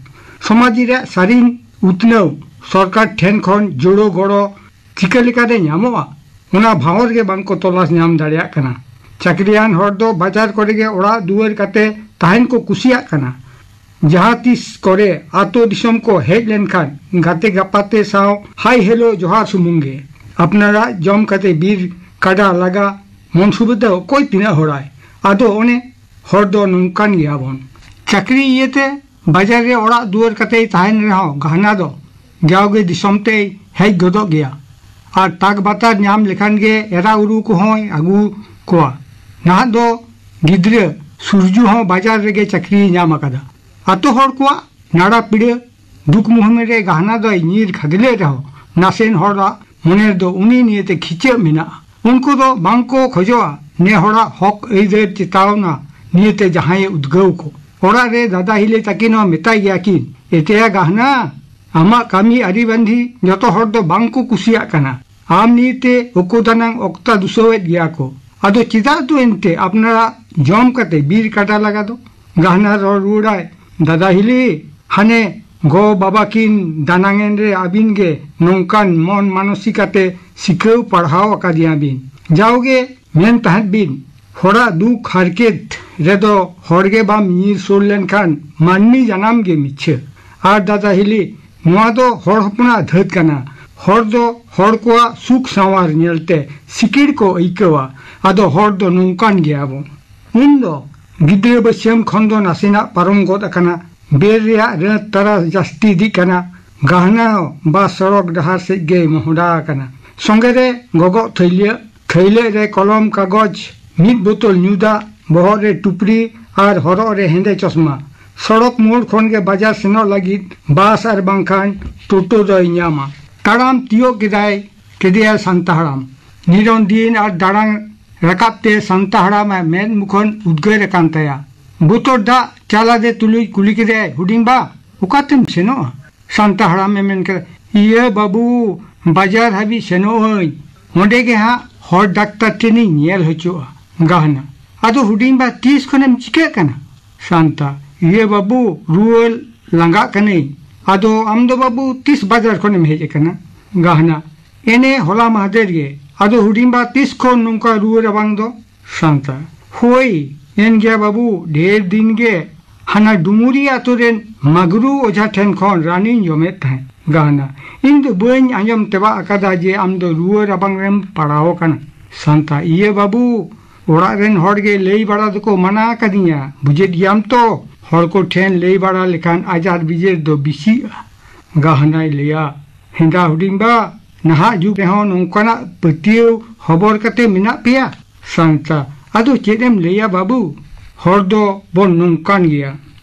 ᱥᱚᱢᱟᱡᱽ ᱨᱮᱭᱟᱜ ᱥᱟᱹᱨᱤᱱ ᱩᱛᱱᱟᱹᱣ ᱥᱚᱨᱠᱟᱨ ᱴᱷᱮᱱ ᱠᱷᱚᱱ ᱡᱳᱲᱳ ᱜᱚᱲᱚ ᱪᱤᱠᱟᱹ ᱞᱮᱠᱟᱛᱮ ᱧᱟᱢᱚᱜᱼᱟ, ᱚᱱᱟ ᱵᱷᱟᱶ ᱨᱮᱜᱮ ᱵᱟᱝ ᱠᱚ ᱛᱚᱞᱟᱥ ᱧᱟᱢ ᱫᱟᱲᱮᱭᱟᱜ ᱠᱟᱱᱟ᱾ ᱪᱟᱹᱠᱨᱤᱭᱟᱱ ᱦᱚᱲ ᱫᱚ ᱵᱟᱡᱟᱨ ᱠᱚᱨᱮ ᱜᱮ ᱚᱲᱟᱜ ᱫᱩᱣᱟᱹᱨ ᱠᱟᱛᱮ ᱛᱟᱦᱮᱱ ᱠᱚ ᱠᱩᱥᱤᱭᱟᱜ ᱠᱟᱱᱟ᱾ ᱡᱟᱦᱟᱸ ᱛᱤᱥ ᱠᱚᱨᱮ ᱟᱛᱳ ᱫᱤᱥᱚᱢ ᱠᱚ ᱦᱮᱡ ᱞᱮᱱᱠᱷᱟᱱ ᱜᱟᱛᱮ ᱜᱟᱯᱟᱛᱮ ᱥᱟᱶ ᱦᱟᱭ ᱦᱮᱞᱳ ᱡᱚᱦᱟᱨ ᱥᱩᱢᱩᱝ ᱜᱮ᱾ ᱟᱯᱱᱟᱨᱟᱜ ᱡᱚᱢ ᱠᱟᱛᱮ ᱵᱤᱨ ᱠᱟᱰᱟ ᱞᱟᱜᱟ ᱢᱚᱱ ᱥᱩᱵᱤᱫᱷᱟ ᱚᱠᱚᱭ ᱛᱤᱱᱟᱹᱜ ᱦᱚᱲᱟᱭ? ᱟᱫᱚ ᱚᱱᱮ ᱦᱚᱲ ᱫᱚ ᱱᱚᱝᱠᱟᱱ ᱜᱮᱭᱟ ᱵᱚᱱ᱾ ᱪᱟᱹᱠᱨᱤ ᱤᱭᱟᱹᱛᱮ ᱵᱟᱡᱟᱨ ᱨᱮ ᱚᱲᱟᱜ ᱫᱩᱣᱟᱹᱨ ᱠᱟᱛᱮᱭ ᱛᱟᱦᱮᱱ ᱨᱮᱦᱚᱸ, ᱜᱟᱦᱱᱟ ᱫᱚ ᱡᱟᱣᱜᱮ ᱫᱤᱥᱚᱢ ᱛᱮᱭ ᱦᱮᱡ ᱜᱚᱫᱚᱜ ᱜᱮᱭᱟ᱾ ᱟᱨ ᱛᱟᱠ ᱵᱟᱛᱟᱨ ᱧᱟᱢ ᱞᱮᱠᱷᱟᱱ ᱜᱮ ᱮᱨᱟ ᱩᱨᱩ ᱠᱚᱦᱚᱸᱭ ᱟᱹᱜᱩ ᱠᱚᱣᱟ᱾ ᱱᱟᱦᱟᱜ ᱫᱚ ᱜᱤᱫᱽᱨᱟᱹ ᱥᱩᱨᱡᱩ ᱦᱚᱸ ᱵᱟᱡᱟᱨ ᱨᱮᱜᱮ ᱪᱟᱹᱠᱨᱤᱭ ᱧᱟᱢ ᱟᱠᱟᱫᱟ᱾ ᱟᱛᱳ ᱦᱚᱲ ᱠᱚᱣᱟᱜ ᱱᱟᱲᱟ ᱯᱤᱲᱟᱹ ᱫᱩᱠ ᱢᱩᱦᱤᱢ ᱨᱮ ᱜᱟᱦᱱᱟ ᱫᱚᱭ ᱧᱤᱨ ᱠᱷᱟᱫᱽᱞᱮᱫ ᱨᱮᱦᱚᱸ, ᱱᱟᱥᱮᱱ ᱦᱚᱲᱟᱜ ᱢᱚᱱᱮ ᱨᱮᱫᱚ ᱩᱱᱤ ᱱᱤᱭᱮᱛᱮ ᱠᱷᱤᱪᱟᱹᱜ ᱢᱮᱱᱟᱜᱼᱟ᱾ ᱩᱱᱠᱩ ᱫᱚ ᱵᱟᱝ ᱠᱚ ᱠᱷᱚᱡᱚᱜᱼᱟ ᱱᱮ ᱦᱚᱲᱟᱜ ᱦᱚᱠ ᱟᱹᱭᱫᱟᱹᱨ ᱪᱮᱛᱟᱣᱱᱟ ᱱᱤᱭᱮᱛᱮ ᱡᱟᱦᱟᱸᱭᱮ ᱩᱫᱽᱜᱟᱹᱣ ᱠᱚ᱾ ᱚᱲᱟᱜ ᱨᱮ ᱫᱟᱫᱟ ᱦᱤᱞᱤ ᱛᱟᱹᱠᱤᱱ ᱦᱚᱸ ᱢᱮᱛᱟᱭ ᱜᱮᱭᱟ ᱠᱤᱱ, "ᱮᱛᱮᱭᱟ ᱜᱟᱦᱱᱟ, ᱟᱢᱟᱜ ᱠᱟᱹᱢᱤ ᱟᱹᱨᱤ ᱵᱟᱸᱫᱷᱤ ᱡᱚᱛᱚ ᱦᱚᱲ ᱫᱚ ᱵᱟᱝ ᱠᱚ ᱠᱩᱥᱤᱭᱟᱜ ᱠᱟᱱᱟ᱾ ᱟᱢ ᱱᱤᱭᱮᱛᱮ ᱩᱠᱩ ᱫᱟᱱᱟᱝ ᱚᱠᱛᱟ ᱫᱩᱥᱟᱹᱣᱮᱫ ᱜᱮᱭᱟ ᱠᱚ᱾ ᱟᱫᱚ ᱪᱮᱫᱟᱜ ᱫᱚ ᱮᱱᱛᱮ ᱟᱯᱱᱟᱨᱟᱜ ᱡᱚᱢ ᱠᱟᱛᱮ ᱵᱤᱨ ᱠᱟᱰᱟ ᱞᱟᱜᱟ ᱫᱚ?" ᱜᱟᱦᱱᱟ ᱨᱚᱲ ᱨᱩᱣᱟᱹᱲᱟᱭ, "ᱫᱟᱫᱟ ᱦᱤᱞᱤ, ᱦᱟᱱᱮ ᱜᱚ ᱵᱟᱵᱟ ᱠᱤᱱ ᱫᱟᱱᱟᱝ ᱮᱱ ᱨᱮ ᱟᱹᱵᱤᱱ ᱜᱮ ᱱᱚᱝᱠᱟᱱ ᱢᱚᱱ ᱢᱟᱱᱚᱥᱤᱠᱟᱛᱮ ᱥᱤᱠᱷᱟᱹᱣ ᱯᱟᱲᱦᱟᱣ ᱟᱠᱟᱫᱮᱭᱟ ᱵᱤᱱ᱾ ᱡᱟᱣᱜᱮ ᱢᱮᱱ ᱛᱟᱦᱮᱸᱫ ᱵᱤᱱ, ᱦᱚᱲᱟᱜ ᱫᱩᱠ ᱦᱟᱨᱠᱮᱛ ᱨᱮᱫᱚ ᱦᱚᱲ ᱜᱮ ᱵᱟᱢ ᱧᱤᱨ ᱥᱩᱨ ᱞᱮᱱᱠᱷᱟᱱ ᱢᱟᱹᱱᱢᱤ ᱡᱟᱱᱟᱢ ᱜᱮ ᱢᱤᱪᱷᱟᱹ᱾ ᱟᱨ ᱫᱟᱫᱟ ᱦᱤᱞᱤ, ᱱᱚᱣᱟ ᱫᱚ ᱦᱚᱲ ᱦᱚᱯᱚᱱᱟᱜ ᱫᱷᱟᱹᱛ ᱠᱟᱱᱟ᱾ ᱦᱚᱲ ᱫᱚ ᱦᱚᱲ ᱠᱚᱣᱟᱜ ᱥᱩᱠ ᱥᱟᱶᱟᱨ ᱧᱮᱞᱛᱮ ᱥᱤᱠᱤᱲ ᱠᱚ ᱟᱹᱭᱠᱟᱹᱣᱟ᱾ ᱟᱫᱚ ᱦᱚᱲ ᱫᱚ ᱱᱚᱝᱠᱟᱱ ᱜᱮᱭᱟ ᱵᱚᱱ᱾ ᱩᱱ ᱫᱚ ᱜᱤᱫᱽᱨᱟᱹ ᱵᱟᱹᱥᱭᱟᱹᱢ ᱠᱷᱚᱱ ᱫᱚ ᱱᱟᱥᱮᱱᱟᱜ ᱯᱟᱨᱚᱢ ᱜᱚᱫ ᱟᱠᱟᱱᱟ᱾ ᱵᱮᱨ ᱨᱮᱭᱟᱜ ᱨᱟᱹᱛ ᱛᱟᱨᱟᱥ ᱡᱟᱹᱥᱛᱤ ᱤᱫᱤᱜ ᱠᱟᱱᱟ᱾ ᱜᱟᱦᱱᱟ ᱦᱚᱸ ᱵᱟᱥ ᱥᱚᱲᱚᱠ ᱰᱟᱦᱟᱨ ᱥᱮᱫ ᱜᱮᱭ ᱢᱚᱦᱰᱟ ᱟᱠᱟᱱᱟ᱾ ᱥᱚᱸᱜᱮ ᱨᱮ ᱜᱚᱜᱚᱜ ᱛᱷᱟᱹᱭᱞᱟᱹᱜ, ᱛᱷᱟᱹᱭᱞᱟᱹᱜ ᱨᱮ ᱠᱚᱞᱚᱢ ᱠᱟᱜᱚᱡᱽ, ᱢᱤᱫ ᱵᱳᱛᱚᱞ ᱧᱩ ᱫᱟᱜ, ᱵᱚᱦᱚᱜ ᱨᱮ ᱴᱩᱯᱨᱤ ᱟᱨ ᱦᱚᱨᱚᱜ ᱨᱮ ᱦᱮᱸᱫᱮ ᱪᱚᱥᱢᱟ᱾ ᱥᱚᱲᱚᱠ ᱢᱳᱲ ᱠᱷᱚᱱ ᱜᱮ ᱵᱟᱡᱟᱨ ᱥᱮᱱᱚᱜ ᱞᱟᱹᱜᱤᱫ ᱵᱟᱥ ᱟᱨ ᱵᱟᱝᱠᱷᱟᱱ ᱴᱳᱴᱳ ᱫᱚᱭ ᱧᱟᱢᱟ᱾ ᱛᱟᱲᱟᱢ ᱛᱤᱭᱳᱜ ᱠᱮᱫᱟᱭ, ᱠᱮᱫᱮᱭᱟᱭ ᱥᱟᱱᱛᱟ ᱦᱟᱲᱟᱢ᱾ ᱱᱤᱨᱚᱱ ᱫᱤᱱ ᱟᱨ ᱫᱟᱬᱟᱱ ᱨᱟᱠᱟᱵ ᱛᱮ ᱥᱟᱱᱛᱟ ᱦᱟᱲᱟᱢᱟᱜ ᱢᱮᱫ ᱢᱩᱠᱷᱚᱱ ᱩᱫᱽᱜᱟᱹᱨ ᱟᱠᱟᱱ ᱛᱟᱭᱟ᱾ ᱵᱳᱛᱚᱞ ᱫᱟᱜ ᱪᱟᱞᱟᱫᱮ ᱛᱩᱞᱩᱡ ᱠᱩᱞᱤ ᱠᱮᱫᱮᱭᱟᱭ, "ᱦᱩᱰᱤᱧ ᱵᱟ, ᱚᱠᱟᱛᱮᱢ ᱥᱮᱱᱚᱜᱼᱟ?" ᱥᱟᱱᱛᱟ ᱦᱟᱲᱟᱢᱮ ᱢᱮᱱ ᱠᱮᱫᱟ, "ᱤᱭᱟᱹ ᱵᱟᱹᱵᱩ, ᱵᱟᱡᱟᱨ ᱦᱟᱹᱵᱤᱡ ᱥᱮᱱᱚᱜ ᱟᱹᱧ, ᱚᱸᱰᱮ ᱜᱮ ᱦᱟᱸᱜ ᱦᱚᱲ ᱰᱟᱠᱛᱟᱨ ᱴᱷᱮᱱᱤᱧ ᱧᱮᱞ ᱦᱚᱪᱚᱜᱼᱟ᱾" ᱜᱟᱦᱱᱟ, "ᱟᱫᱚ ᱦᱩᱰᱤᱧ ᱵᱟ, ᱛᱤᱥ ᱠᱷᱚᱱᱮᱢ ᱪᱤᱠᱟᱹᱜ ᱠᱟᱱᱟ?" ᱥᱟᱱᱛᱟ, "ᱤᱭᱟᱹ ᱵᱟᱹᱵᱩ, ᱨᱩᱣᱟᱹ ᱞᱟᱸᱜᱟᱜ ᱠᱟᱹᱱᱟᱹᱧ᱾ ᱟᱫᱚ ᱟᱢ ᱫᱚ ᱵᱟᱹᱵᱩ ᱛᱤᱥ ᱵᱟᱡᱟᱨ ᱠᱷᱚᱱᱮᱢ ᱦᱮᱡ ᱟᱠᱟᱱᱟ?" ᱜᱟᱦᱱᱟ, "ᱮᱱᱮ ᱦᱚᱞᱟ ᱢᱟᱦᱫᱮᱨ ᱜᱮ᱾ ᱟᱫᱚ ᱦᱩᱰᱤᱧ ᱵᱟ, ᱛᱤᱥ ᱠᱷᱚᱱ ᱱᱚᱝᱠᱟ ᱨᱩᱣᱟᱹ ᱨᱟᱵᱟᱝ ᱫᱚ?" ᱥᱟᱱᱛᱟ, "ᱦᱳᱭ, ᱮᱱ ᱜᱮᱭᱟ ᱵᱟᱹᱵᱩ, ᱰᱷᱮᱨ ᱫᱤᱱ ᱜᱮ᱾ ᱦᱟᱱᱟ ᱰᱩᱢᱩᱨᱤ ᱟᱛᱳ ᱨᱮᱱ ᱢᱟᱜᱽᱨᱩ ᱚᱡᱷᱟ ᱴᱷᱮᱱ ᱠᱷᱚᱱ ᱨᱟᱱᱤᱧ ᱡᱚᱢᱮᱫ ᱛᱟᱦᱮᱸᱫ᱾" ᱜᱟᱦᱱᱟ, "ᱤᱧ ᱫᱚ ᱵᱟᱹᱧ ᱟᱸᱡᱚᱢ ᱛᱮᱵᱟᱜ ᱟᱠᱟᱫᱟ ᱡᱮ ᱟᱢ ᱫᱚ ᱨᱩᱣᱟᱹ ᱨᱟᱵᱟᱝ ᱨᱮᱢ ᱯᱟᱲᱟᱣ ᱟᱠᱟᱱᱟ᱾ ᱥᱟᱱᱛᱟ, ᱤᱭᱟᱹ ᱵᱟᱹᱵᱩ, ᱚᱲᱟᱜ ᱨᱮᱱ ᱦᱚᱲ ᱜᱮ ᱞᱟᱹᱭ ᱵᱟᱲᱟ ᱫᱚᱠᱚ ᱢᱟᱱᱟ ᱟᱠᱟᱫᱤᱧᱟ, ᱵᱩᱡᱮᱫ ᱜᱮᱭᱟᱢ ᱛᱚ, ᱦᱚᱲ ᱠᱚ ᱴᱷᱮᱱ ᱞᱟᱹᱭ ᱵᱟᱲᱟ ᱞᱮᱠᱷᱟᱱ ᱟᱡᱟᱨ ᱵᱤᱡᱟᱹᱨ ᱫᱚ ᱵᱤᱥᱤᱜᱼᱟ᱾ ᱜᱟᱦᱱᱟᱭ ᱞᱟᱹᱭᱟ, ᱦᱮᱸᱫᱟ ᱦᱩᱰᱤᱧ ᱵᱟ, ᱱᱟᱦᱟᱜ ᱡᱩᱜᱽ ᱨᱮᱦᱚᱸ ᱱᱚᱝᱠᱟᱱᱟᱜ ᱯᱟᱹᱛᱭᱟᱹᱣ ᱦᱚᱵᱚᱨ ᱠᱟᱛᱮ ᱢᱮᱱᱟᱜ ᱯᱮᱭᱟ? ᱥᱟᱱᱛᱟ, ᱟᱫᱚ ᱪᱮᱫ ᱮᱢ ᱞᱟᱹᱭᱟ ᱵᱟᱹᱵᱩ, ᱦᱚᱲ ᱫᱚ ᱵᱚᱱ ᱱᱚᱝᱠᱟᱱ ᱜᱮᱭᱟ᱾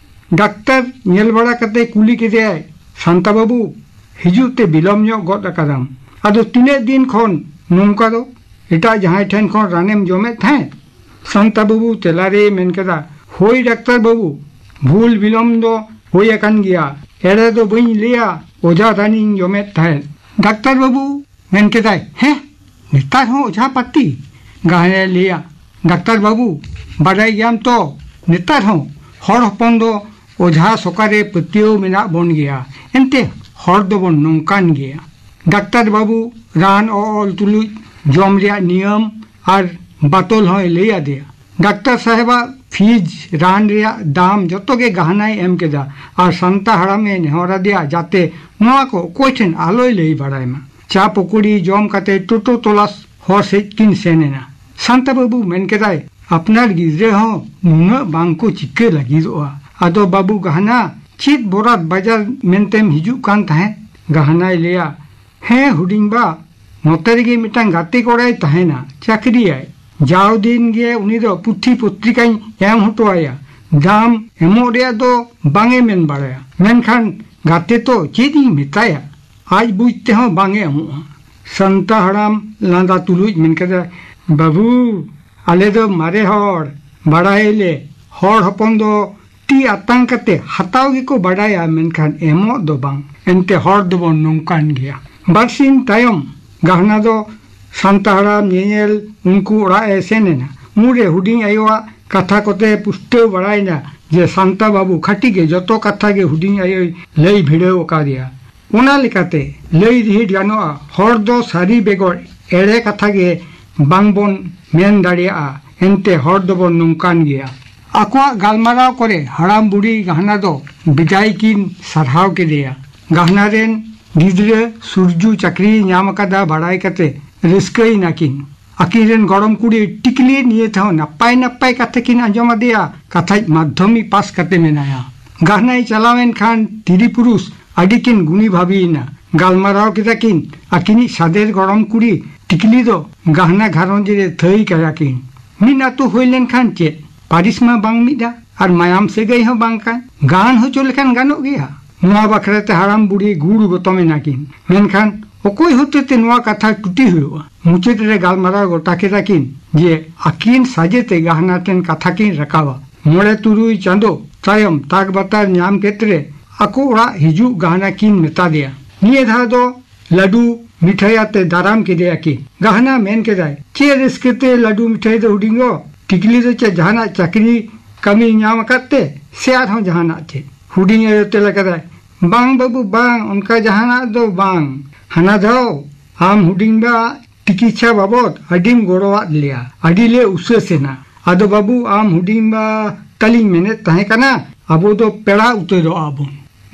ᱰᱟᱠᱛᱟᱨ ᱧᱮᱞ ᱵᱟᱲᱟ ᱠᱟᱛᱮ ᱠᱩᱞᱤ ᱠᱮᱫᱮᱭᱟᱭ, ᱥᱟᱱᱛᱟ ᱵᱟᱹᱵᱩ, ᱦᱤᱡᱩᱜ ᱛᱮ ᱵᱤᱞᱚᱢ ᱧᱚᱜ ᱜᱚᱫ ᱟᱠᱟᱫᱟᱢ, ᱟᱫᱚ ᱛᱤᱱᱟᱹᱜ ᱫᱤᱱ ᱠᱷᱚᱱ ᱱᱚᱝᱠᱟ ᱫᱚ? ᱮᱴᱟᱜ ᱡᱟᱦᱟᱸᱭ ᱴᱷᱮᱱ ᱠᱷᱚᱱ ᱨᱟᱱᱮᱢ ᱡᱚᱢᱮᱫ ᱛᱟᱦᱮᱸᱫ? ᱥᱟᱱᱛᱟ ᱵᱟᱹᱵᱩ ᱛᱮᱞᱟᱨᱮᱭ ᱢᱮᱱ ᱠᱮᱫᱟ, ᱦᱳᱭ ᱰᱟᱠᱛᱟᱨ ᱵᱟᱹᱵᱩ, ᱵᱷᱩᱞ ᱵᱤᱞᱚᱢ ᱫᱚ ᱦᱩᱭ ᱟᱠᱟᱱ ᱜᱮᱭᱟ, ᱮᱲᱮ ᱫᱚ ᱵᱟᱹᱧ ᱞᱟᱹᱭᱟ, ᱚᱡᱷᱟ ᱨᱟᱱᱤᱧ ᱡᱚᱢᱮᱫ ᱛᱟᱦᱮᱸᱫ᱾ ᱰᱟᱠᱛᱟᱨ ᱵᱟᱹᱵᱩ, ᱢᱮᱱ ᱠᱮᱫᱟᱭ, ᱦᱮᱸ, ᱱᱮᱛᱟᱨ ᱦᱚᱸ ᱚᱡᱷᱟ ᱯᱟᱹᱛᱤ? ᱜᱟᱦᱱᱟᱭ ᱞᱟᱹᱭᱟ, ᱰᱟᱠᱛᱟᱨ ᱵᱟᱹᱵᱩ, ᱵᱟᱰᱟᱭ ᱜᱮᱭᱟᱢ ᱛᱚ, ᱱᱮᱛᱟᱨ ᱦᱚᱸ ᱦᱚᱲ ᱦᱚᱯᱚᱱ ᱫᱚ ᱚᱡᱷᱟ ᱥᱚᱠᱟᱨᱮ ᱯᱟᱹᱛᱭᱟᱹᱣ ᱢᱮᱱᱟᱜ ᱵᱚᱱ ᱜᱮᱭᱟ, ᱮᱱᱛᱮ ᱦᱚᱲ ᱫᱚᱵᱚᱱ ᱱᱚᱝᱠᱟᱱ ᱜᱮᱭᱟ᱾ ᱰᱟᱠᱛᱟᱨ ᱵᱟᱹᱵᱩ, ᱨᱟᱱ ᱚᱞ ᱛᱩᱞᱩᱡ ᱡᱚᱢ ᱨᱮᱭᱟᱜ ᱱᱤᱭᱚᱢ ᱟᱨ ᱵᱟᱛᱚᱞ ᱦᱚᱸᱭ ᱞᱟᱹᱭ ᱟᱫᱮᱭᱟ᱾ ᱰᱟᱠᱛᱟᱨ ᱥᱟᱦᱮᱵᱟᱜ ᱯᱷᱤᱡᱽ, ᱨᱟᱱ ᱨᱮᱭᱟᱜ ᱫᱟᱢ ᱡᱚᱛᱚ ᱜᱮ ᱜᱟᱦᱱᱟᱭ ᱮᱢ ᱠᱮᱫᱟ ᱟᱨ ᱥᱟᱱᱛᱟ ᱦᱟᱲᱟᱢᱮ ᱱᱮᱦᱚᱨ ᱟᱫᱮᱭᱟ ᱡᱟᱛᱮ ᱱᱚᱣᱟ ᱠᱚ ᱚᱠᱚᱭ ᱴᱷᱮᱱ ᱟᱞᱚᱭ ᱞᱟᱹᱭ ᱵᱟᱲᱟᱭ ᱢᱟ᱾ ᱪᱟ ᱯᱚᱠᱚᱲᱤ ᱡᱚᱢ ᱠᱟᱛᱮ ᱴᱳᱴᱳ ᱛᱚᱞᱟᱥ ᱦᱚᱨ ᱥᱮᱫ ᱠᱤᱱ ᱥᱮᱱ ᱮᱱᱟ᱾ ᱥᱟᱱᱛᱟ ᱵᱟᱹᱵᱩ ᱢᱮᱱ ᱠᱮᱫᱟᱭ, ᱟᱯᱱᱟᱨ ᱜᱤᱫᱽᱨᱟᱹ ᱦᱚᱸ ᱱᱩᱱᱟᱹᱜ ᱵᱟᱝ ᱠᱚ ᱪᱤᱠᱟᱹ ᱞᱟᱹᱜᱤᱫᱚᱜᱼᱟ᱾ ᱟᱫᱚ ᱵᱟᱹᱵᱩ ᱜᱟᱦᱱᱟ, ᱪᱮᱫ ᱵᱚᱨᱟᱛ ᱵᱟᱡᱟᱨ ᱢᱮᱱᱛᱮᱢ ᱦᱤᱡᱩᱜ ᱠᱟᱱ ᱛᱟᱦᱮᱸᱫ? ᱜᱟᱦᱱᱟᱭ ᱞᱟᱹᱭᱟ, ᱦᱮᱸ ᱦᱩᱰᱤᱧ ᱵᱟ, ᱱᱚᱛᱮ ᱨᱮᱜᱮ ᱢᱤᱫᱴᱟᱝ ᱜᱟᱛᱮ ᱠᱚᱲᱟᱭ ᱛᱟᱦᱮᱱᱟ, ᱪᱟᱹᱠᱨᱤᱭᱟᱭ᱾ ᱡᱟᱣ ᱫᱤᱱ ᱜᱮ ᱩᱱᱤ ᱫᱚ ᱯᱩᱛᱷᱤ ᱯᱚᱛᱨᱤᱠᱟᱧ ᱮᱢ ᱦᱚᱴᱚ ᱟᱭᱟ᱾ ᱫᱟᱢ ᱮᱢᱚᱜ ᱨᱮᱭᱟᱜ ᱫᱚ ᱵᱟᱝ ᱮ ᱢᱮᱱ ᱵᱟᱲᱟᱭᱟ, ᱢᱮᱱᱠᱷᱟᱱ ᱜᱟᱛᱮ ᱛᱚ ᱪᱮᱫ ᱤᱧ ᱢᱮᱛᱟᱭᱟ, ᱟᱡ ᱵᱩᱡᱽ ᱛᱮᱦᱚᱸ ᱵᱟᱝ ᱮ ᱮᱢᱚᱜᱼᱟ᱾ ᱥᱟᱱᱛᱟ ᱦᱟᱲᱟᱢ ᱞᱟᱸᱫᱟ ᱛᱩᱞᱩᱡ ᱢᱮᱱ ᱠᱮᱫᱟ, ᱵᱟᱹᱵᱩ, ᱟᱞᱮ ᱫᱚ ᱢᱟᱨᱮ ᱦᱚᱲ, ᱵᱟᱲᱟᱭᱟᱞᱮ, ᱦᱚᱲ ᱦᱚᱯᱚᱱ ᱫᱚ ᱛᱤ ᱟᱛᱟᱝ ᱠᱟᱛᱮ ᱦᱟᱛᱟᱣ ᱜᱮᱠᱚ ᱵᱟᱰᱟᱭᱟ, ᱢᱮᱱᱠᱷᱟᱱ ᱮᱢᱚᱜ ᱫᱚ ᱵᱟᱝ᱾ ᱮᱱᱛᱮ ᱦᱚᱲ ᱫᱚᱵᱚᱱ ᱱᱚᱝᱠᱟᱱ ᱜᱮᱭᱟ᱾ ᱵᱟᱨᱥᱤᱧ ᱛᱟᱭᱚᱢ ᱜᱟᱦᱱᱟ ᱫᱚ ᱥᱟᱱᱛᱟ ᱦᱟᱲᱟᱢ ᱧᱮᱧᱮᱞ ᱩᱱᱠᱩ ᱚᱲᱟᱜ ᱮ ᱥᱮᱱ ᱮᱱᱟ᱾ ᱩᱱᱨᱮ ᱦᱩᱰᱤᱧ ᱟᱭᱳᱣᱟᱜ ᱠᱟᱛᱷᱟ ᱠᱚᱛᱮ ᱯᱩᱥᱴᱟᱹᱣ ᱵᱟᱲᱟᱭᱮᱱᱟ ᱡᱮ ᱥᱟᱱᱛᱟ ᱵᱟᱹᱵᱩ ᱠᱷᱟᱹᱴᱤ ᱜᱮ ᱡᱚᱛᱚ ᱠᱟᱛᱷᱟ ᱜᱮ ᱦᱩᱰᱤᱧ ᱟᱭᱳᱭ ᱞᱟᱹᱭ ᱵᱷᱤᱲᱟᱹᱣ ᱟᱠᱟᱫᱮᱭᱟ᱾ ᱚᱱᱟ ᱞᱮᱠᱟᱛᱮ ᱞᱟᱹᱭ ᱨᱤᱦᱤᱴ ᱜᱟᱱᱚᱜᱼᱟ, ᱦᱚᱲ ᱫᱚ ᱥᱟᱹᱨᱤ ᱵᱮᱜᱚᱨ ᱮᱲᱮ ᱠᱟᱛᱷᱟ ᱜᱮ ᱵᱟᱝᱵᱚᱱ ᱢᱮᱱ ᱫᱟᱲᱮᱭᱟᱜᱼᱟ, ᱮᱱᱛᱮ ᱦᱚᱲ ᱫᱚᱵᱚᱱ ᱱᱚᱝᱠᱟᱱ ᱜᱮᱭᱟ᱾ ᱟᱠᱚᱣᱟᱜ ᱜᱟᱞᱢᱟᱨᱟᱣ ᱠᱚᱨᱮ ᱦᱟᱲᱟᱢ ᱵᱩᱲᱦᱤ ᱜᱟᱦᱱᱟ ᱫᱚ ᱵᱮᱡᱟᱭ ᱠᱤᱱ ᱥᱟᱨᱦᱟᱣ ᱠᱮᱫᱮᱭᱟ᱾ ᱜᱟᱦᱱᱟ ᱨᱮᱱ ᱜᱤᱫᱽᱨᱟᱹ ᱥᱩᱨᱡᱩ ᱪᱟᱹᱠᱨᱤᱭ ᱧᱟᱢ ᱟᱠᱟᱫᱟ ᱵᱟᱲᱟᱭ ᱠᱟᱛᱮ ᱨᱟᱹᱥᱠᱟᱹᱭᱮᱱᱟ ᱠᱤᱱ᱾ ᱟᱹᱠᱤᱱ ᱨᱮᱱ ᱜᱚᱲᱚᱢ ᱠᱩᱲᱤ ᱴᱤᱠᱞᱤ ᱱᱤᱭᱟᱹ ᱛᱮᱦᱚᱸ ᱱᱟᱯᱟᱭ ᱱᱟᱯᱟᱭ ᱠᱟᱛᱷᱟ ᱠᱤᱱ ᱟᱸᱡᱚᱢ ᱟᱫᱮᱭᱟ᱾ ᱠᱟᱛᱷᱟᱡ ᱢᱟᱫᱽᱫᱷᱚᱢᱤᱠ ᱯᱟᱥ ᱠᱟᱛᱮ ᱢᱮᱱᱟᱭᱟ᱾ ᱜᱟᱦᱱᱟᱭ ᱪᱟᱞᱟᱣᱮᱱ ᱠᱷᱟᱱ ᱛᱤᱨᱤ ᱯᱩᱨᱩᱥ ᱟᱹᱰᱤ ᱠᱤᱱ ᱜᱩᱱᱤ ᱵᱷᱟᱵᱤᱭᱮᱱᱟ᱾ ᱜᱟᱞᱢᱟᱨᱟᱣ ᱠᱮᱫᱟ ᱠᱤᱱ ᱟᱹᱠᱤᱱᱤᱡ ᱥᱟᱫᱮᱨ ᱜᱚᱲᱚᱢ ᱠᱩᱲᱤ ᱴᱤᱠᱞᱤ ᱫᱚ ᱜᱟᱦᱱᱟ ᱜᱷᱟᱨᱚᱸᱡᱽ ᱨᱮ ᱛᱷᱟᱹᱭ ᱠᱟᱭᱟ ᱠᱤᱱ᱾ ᱢᱤᱫ ᱟᱹᱛᱩ ᱦᱩᱭ ᱞᱮᱱᱠᱷᱟᱱ ᱪᱮᱫ, ᱯᱟᱹᱨᱤᱥ ᱢᱟ ᱵᱟᱝ ᱢᱤᱫᱟ ᱟᱨ ᱢᱟᱭᱟᱢ ᱥᱟᱹᱜᱟᱹᱭ ᱦᱚᱸ ᱵᱟᱝ ᱠᱟᱱ᱾ ᱜᱟᱱ ᱦᱚᱪᱚ ᱞᱮᱠᱷᱟᱱ ᱜᱟᱱᱚᱜ ᱜᱮᱭᱟ᱾ ᱱᱚᱣᱟ ᱵᱟᱠᱷᱨᱟ ᱛᱮ ᱦᱟᱲᱟᱢ ᱵᱩᱲᱦᱤ ᱜᱩᱲ ᱜᱚᱛᱚᱢ ᱮᱱᱟ ᱠᱤᱱ᱾ ᱢᱮᱱᱠᱷᱟᱱ ᱚᱠᱚᱭ ᱦᱚᱛᱮ ᱛᱮ ᱱᱚᱣᱟ ᱠᱟᱛᱷᱟ ᱴᱩᱴᱤ ᱦᱩᱭᱩᱜᱼᱟ? ᱢᱩᱪᱟᱹᱫ ᱨᱮ ᱜᱟᱞᱢᱟᱨᱟᱣ ᱜᱚᱴᱟ ᱠᱮᱫᱟ ᱠᱤᱱ ᱡᱮ ᱟᱹᱠᱤᱱ ᱥᱟᱡᱮ ᱛᱮ ᱜᱟᱦᱱᱟ ᱴᱷᱮᱱ ᱠᱟᱛᱷᱟ ᱠᱤᱱ ᱨᱟᱠᱟᱵᱟ᱾ ᱢᱚᱬᱮ ᱛᱩᱨᱩᱭ ᱪᱟᱸᱫᱚ ᱛᱟᱭᱚᱢ ᱛᱟᱠ ᱵᱟᱛᱟᱨ ᱧᱟᱢ ᱠᱮᱫ ᱨᱮ ᱟᱠᱚ ᱚᱲᱟᱜ ᱦᱤᱡᱩᱜ ᱜᱟᱦᱱᱟ ᱠᱤᱱ ᱢᱮᱛᱟ ᱫᱮᱭᱟ᱾ ᱱᱤᱭᱟᱹ ᱫᱷᱟᱣ ᱫᱚ ᱞᱟᱹᱰᱩ ᱢᱤᱴᱷᱟᱹᱭ ᱟᱛᱮ ᱫᱟᱨᱟᱢ ᱠᱮᱫᱮᱭᱟ ᱠᱤᱱ᱾ ᱜᱟᱦᱱᱟ ᱢᱮᱱ ᱠᱮᱫᱟᱭ, "ᱪᱮᱫ ᱨᱟᱹᱥᱠᱟᱹ ᱛᱮ ᱞᱟᱹᱰᱩ ᱢᱤᱴᱷᱟᱹᱭ ᱫᱚ ᱦᱩᱰᱤᱧ ᱜᱚ? ᱴᱤᱠᱞᱤ ᱫᱚ ᱪᱮᱫ ᱡᱟᱦᱟᱱᱟᱜ ᱪᱟᱹᱠᱨᱤ ᱠᱟᱹᱢᱤ ᱧᱟᱢ ᱟᱠᱟᱫ ᱛᱮ ᱥᱮ ᱟᱨᱦᱚᱸ ᱡᱟᱦᱟᱱᱟᱜ ᱪᱮᱫ?" ᱦᱩᱰᱤᱧ ᱟᱭᱳ ᱛᱮᱞᱟ ᱠᱮᱫᱟᱭ, "ᱵᱟᱝ ᱵᱟᱹᱵᱩ, ᱵᱟᱝ, ᱚᱱᱠᱟ ᱡᱟᱦᱟᱱᱟᱜ ᱫᱚ ᱵᱟᱝ᱾ ᱦᱟᱱᱟ ᱫᱷᱟᱣ ᱟᱢ ᱦᱩᱰᱤᱧ ᱵᱟ ᱛᱤᱠᱤᱪᱷᱟ ᱵᱟᱵᱚᱫ ᱟᱹᱰᱤᱢ ᱜᱚᱲᱚᱣᱟᱫ ᱞᱮᱭᱟ, ᱟᱹᱰᱤ ᱞᱮ ᱩᱥᱟᱹᱥ ᱮᱱᱟ᱾ ᱟᱫᱚ ᱵᱟᱹᱵᱩ, ᱟᱢ ᱦᱩᱰᱤᱧ ᱵᱟ ᱛᱟᱹᱞᱤᱧ ᱢᱮᱱᱮᱫ ᱛᱟᱦᱮᱸ ᱠᱟᱱᱟ, ᱟᱵᱚ ᱫᱚ ᱯᱮᱲᱟ ᱩᱛᱟᱹᱨᱚᱜ ᱟᱵᱚᱱ᱾"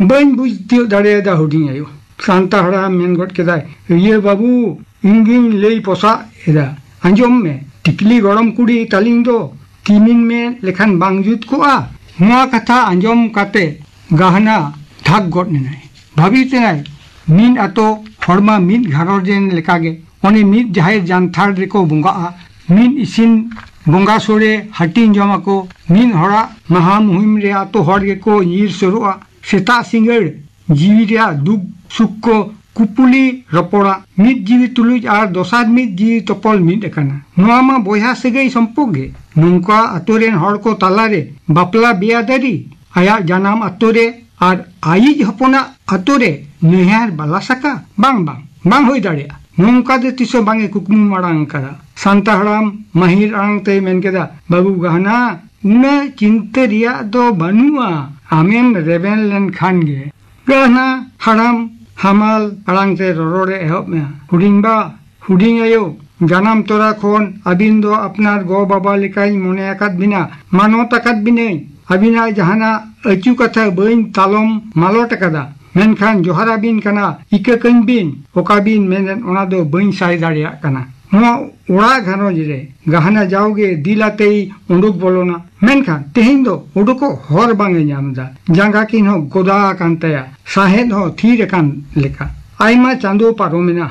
ᱵᱟᱹᱧ ᱵᱩᱡᱽ ᱛᱤᱭᱳᱜ ᱫᱟᱲᱮᱭᱟᱫᱟ ᱦᱩᱰᱤᱧ ᱟᱭᱳ᱾ ᱥᱟᱱᱛᱟ ᱦᱟᱲᱟᱢ ᱢᱮᱱ ᱜᱚᱫ ᱠᱮᱫᱟᱭ, "ᱤᱭᱟᱹ ᱵᱟᱹᱵᱩ, ᱤᱧ ᱜᱤᱧ ᱞᱟᱹᱭ ᱯᱚᱥᱟᱜ ᱮᱫᱟ, ᱟᱸᱡᱚᱢ ᱢᱮ᱾ ᱴᱤᱠᱞᱤ ᱜᱚᱲᱚᱢ ᱠᱩᱲᱤ ᱛᱟᱹᱞᱤᱧ ᱫᱚ ᱛᱤᱢᱤᱱ ᱢᱮ ᱞᱮᱠᱷᱟᱱ ᱵᱟᱝ ᱡᱩᱛ ᱠᱚᱜᱼᱟ?" ᱱᱚᱣᱟ ᱠᱟᱛᱷᱟ ᱟᱸᱡᱚᱢ ᱠᱟᱛᱮ ᱜᱟᱦᱱᱟ ᱫᱷᱟᱠ ᱜᱚᱫ ᱮᱱᱟᱭ᱾ ᱵᱷᱟᱹᱵᱤᱛ ᱮᱱᱟᱭ, ᱢᱤᱫ ᱟᱛᱳ ᱦᱚᱲᱢᱟ ᱢᱤᱫ ᱜᱷᱟᱨᱚᱸᱡᱽ ᱨᱮᱱ ᱞᱮᱠᱟᱜᱮ᱾ ᱚᱱᱮ ᱢᱤᱫ ᱡᱟᱦᱮᱨ ᱡᱟᱱᱛᱷᱟᱲ ᱨᱮᱠᱚ ᱵᱚᱸᱜᱟᱜᱼᱟ, ᱢᱤᱫ ᱤᱥᱤᱱ ᱵᱚᱸᱜᱟ ᱥᱳᱲᱮ ᱦᱟᱹᱴᱤᱧ ᱡᱚᱢ ᱟᱠᱚ, ᱢᱤᱫ ᱦᱚᱲᱟᱜ ᱢᱟᱦᱟ ᱢᱩᱦᱤᱢ ᱨᱮ ᱟᱛᱳ ᱦᱚᱲ ᱜᱮᱠᱚ ᱧᱤᱨ ᱥᱩᱨᱩᱜᱼᱟ᱾ ᱥᱮᱛᱟᱜ ᱥᱤᱸᱜᱟᱹᱲ ᱡᱤᱣᱤ ᱨᱮᱭᱟᱜ ᱫᱩᱠ ᱥᱩᱠ ᱠᱚ ᱠᱩᱯᱩᱞᱤ ᱨᱚᱯᱚᱲᱟ᱾ ᱢᱤᱫ ᱡᱤᱣᱤ ᱛᱩᱞᱩᱡ ᱟᱨ ᱫᱚᱥᱟᱨ ᱢᱤᱫ ᱡᱤᱣᱤ ᱛᱚᱯᱚᱞ ᱢᱤᱫ ᱟᱠᱟᱱᱟ᱾ ᱱᱚᱣᱟ ᱢᱟ ᱵᱚᱭᱦᱟ ᱥᱟᱹᱜᱟᱹᱭ ᱥᱚᱢᱯᱚᱨᱠ ᱜᱮ᱾ ᱱᱚᱝᱠᱟ ᱟᱛᱳ ᱨᱮᱱ ᱦᱚᱲ ᱠᱚ ᱛᱟᱞᱟᱨᱮ ᱵᱟᱯᱞᱟ ᱵᱮᱭᱟᱫᱟᱨᱤ, ᱟᱭᱟᱜ ᱡᱟᱱᱟᱢ ᱟᱛᱳ ᱨᱮ ᱟᱨ ᱟᱭᱤᱡ ᱦᱚᱯᱚᱱᱟᱜ ᱟᱛᱳ ᱨᱮ ᱱᱟᱹᱭᱦᱟᱹᱨ ᱵᱟᱞᱟ ᱥᱟᱠᱟ? ᱵᱟᱝ, ᱵᱟᱝ, ᱵᱟᱝ ᱦᱩᱭ ᱫᱟᱲᱮᱭᱟᱜᱼᱟ᱾ ᱱᱚᱝᱠᱟ ᱫᱚ ᱛᱤᱥ ᱦᱚᱸ ᱵᱟᱝ ᱮ ᱠᱩᱠᱢᱩ ᱢᱟᱲᱟᱝ ᱟᱠᱟᱫᱟ᱾ ᱥᱟᱱᱛᱟ ᱦᱟᱲᱟᱢ ᱢᱟᱹᱦᱤᱨ ᱟᱲᱟᱝ ᱛᱮᱭ ᱢᱮᱱ ᱠᱮᱫᱟ, "ᱵᱟᱹᱵᱩ ᱜᱟᱦᱱᱟ, ᱩᱱᱟᱹᱜ ᱪᱤᱱᱛᱟᱹ ᱨᱮᱭᱟᱜ ᱫᱚ ᱵᱟᱹᱱᱩᱜᱼᱟ, ᱟᱢᱮᱢ ᱨᱮᱵᱮᱱ ᱞᱮᱱᱠᱷᱟᱱ ᱜᱮ᱾" ᱜᱟᱦᱱᱟ ᱦᱟᱲᱟᱢ ᱦᱟᱢᱟᱞ ᱟᱲᱟᱝ ᱛᱮ ᱨᱚᱨᱚᱲ ᱮ ᱮᱦᱚᱵ ᱮᱱᱟ, "ᱦᱩᱰᱤᱧ ᱵᱟ, ᱦᱩᱰᱤᱧ ᱟᱭᱳ, ᱡᱟᱱᱟᱢ ᱛᱚᱨᱟ ᱠᱷᱚᱱ ᱟᱹᱵᱤᱱ ᱫᱚ ᱟᱯᱱᱟᱨ ᱜᱚ ᱵᱟᱵᱟ ᱞᱮᱠᱟᱧ ᱢᱚᱱᱮ ᱟᱠᱟᱫ ᱵᱤᱱᱟ, ᱢᱟᱱᱚᱛ ᱟᱠᱟᱫ ᱵᱤᱱᱟᱹᱧ᱾ ᱟᱹᱵᱤᱱᱟᱜ ᱡᱟᱦᱟᱱᱟᱜ ᱟᱹᱪᱩ ᱠᱟᱛᱷᱟ ᱵᱟᱹᱧ ᱛᱟᱞᱚᱢ ᱢᱟᱞᱚᱴ ᱟᱠᱟᱫᱟ, ᱢᱮᱱᱠᱷᱟᱱ ᱡᱚᱦᱟᱨ ᱟᱹᱵᱤᱱ ᱠᱟᱱᱟ, ᱤᱠᱟᱹ ᱠᱟᱹᱧ ᱵᱤᱱ, ᱚᱠᱟ ᱵᱤᱱ ᱢᱮᱱᱮᱫ ᱚᱱᱟ ᱫᱚ ᱵᱟᱹᱧ ᱥᱟᱭ ᱫᱟᱲᱮᱭᱟᱜ ᱠᱟᱱᱟ᱾" ᱱᱚᱣᱟ ᱚᱲᱟᱜ ᱜᱷᱟᱨᱚᱸᱡᱽ ᱨᱮ ᱜᱟᱦᱱᱟ ᱡᱟᱣᱜᱮ ᱫᱤᱞ ᱟᱛᱮᱭ ᱩᱰᱩᱠ ᱵᱚᱞᱚᱱᱟ, ᱢᱮᱱᱠᱷᱟᱱ ᱛᱮᱦᱮᱧ ᱫᱚ ᱩᱰᱩᱠᱚᱜ ᱦᱚᱨ ᱵᱟᱝ ᱮ ᱧᱟᱢ ᱮᱫᱟ᱾ ᱡᱟᱸᱜᱟ ᱠᱤᱱ ᱦᱚᱸ ᱜᱚᱫᱟ ᱟᱠᱟᱱ ᱛᱟᱭᱟ, ᱥᱟᱦᱮᱫ ᱦᱚᱸ ᱛᱷᱤᱨ ᱟᱠᱟᱱ ᱞᱮᱠᱟ᱾ ᱟᱭᱢᱟ ᱪᱟᱸᱫᱚ ᱯᱟᱨᱚᱢᱮᱱᱟ,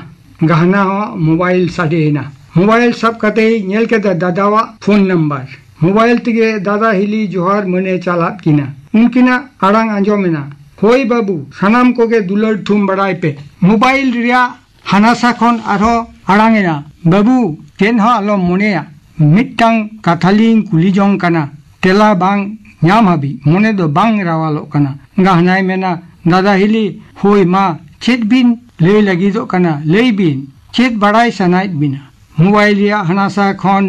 ᱜᱟᱦᱱᱟ ᱦᱚᱸ ᱢᱳᱵᱟᱭᱤᱞ ᱥᱟᱰᱮᱭᱮᱱᱟ᱾ ᱢᱳᱵᱟᱭᱤᱞ ᱥᱟᱵ ᱠᱟᱛᱮᱭ ᱧᱮᱞ ᱠᱮᱫᱟ ᱫᱟᱫᱟᱣᱟᱜ ᱯᱷᱳᱱ ᱱᱟᱢᱵᱟᱨ᱾ ᱢᱳᱵᱟᱭᱤᱞ ᱛᱮᱜᱮ ᱫᱟᱫᱟ ᱦᱤᱞᱤ ᱡᱚᱦᱟᱨ ᱢᱟᱹᱱᱮ ᱪᱟᱞᱟᱫ ᱠᱤᱱᱟ᱾ ᱩᱱᱠᱤᱱᱟᱜ ᱟᱲᱟᱝ ᱟᱸᱡᱚᱢᱮᱱᱟ, "ᱦᱳᱭ ᱵᱟᱹᱵᱩ, ᱥᱟᱱᱟᱢ ᱠᱚᱜᱮ ᱫᱩᱞᱟᱹᱲ ᱛᱷᱩᱢ ᱵᱟᱲᱟᱭ ᱯᱮ᱾" ᱢᱳᱵᱟᱭᱤᱞ ᱨᱮᱭᱟᱜ ᱦᱟᱱᱟᱥᱟ ᱠᱷᱚᱱ ᱟᱨᱦᱚᱸ ᱟᱲᱟᱝ ᱮᱱᱟ, "ᱵᱟᱹᱵᱩ, ᱪᱮᱫ ᱦᱚᱸ ᱟᱞᱚᱢ ᱢᱚᱱᱮᱭᱟ, ᱢᱤᱫᱴᱟᱝ ᱠᱟᱛᱷᱟ ᱞᱤᱧ ᱠᱩᱞᱤ ᱡᱚᱝ ᱠᱟᱱᱟ, ᱛᱮᱞᱟ ᱵᱟᱝ ᱧᱟᱢ ᱦᱟᱹᱵᱤᱡ ᱢᱚᱱᱮ ᱫᱚ ᱵᱟᱝ ᱨᱟᱣᱟᱞᱚᱜ ᱠᱟᱱᱟ᱾" ᱜᱟᱦᱱᱟᱭ ᱢᱮᱱᱟ, "ᱫᱟᱫᱟ ᱦᱤᱞᱤ, ᱦᱳᱭ ᱢᱟ, ᱪᱮᱫ ᱵᱤᱱ ᱞᱟᱹᱭ ᱞᱟᱹᱜᱤᱫᱚᱜ ᱠᱟᱱᱟ? ᱞᱟᱹᱭ ᱵᱤᱱ, ᱪᱮᱫ ᱵᱟᱲᱟᱭ ᱥᱟᱱᱟᱭᱮᱫ ᱵᱤᱱᱟ?" ᱢᱳᱵᱟᱭᱤᱞ ᱨᱮᱭᱟᱜ ᱦᱟᱱᱟᱥᱟ ᱠᱷᱚᱱ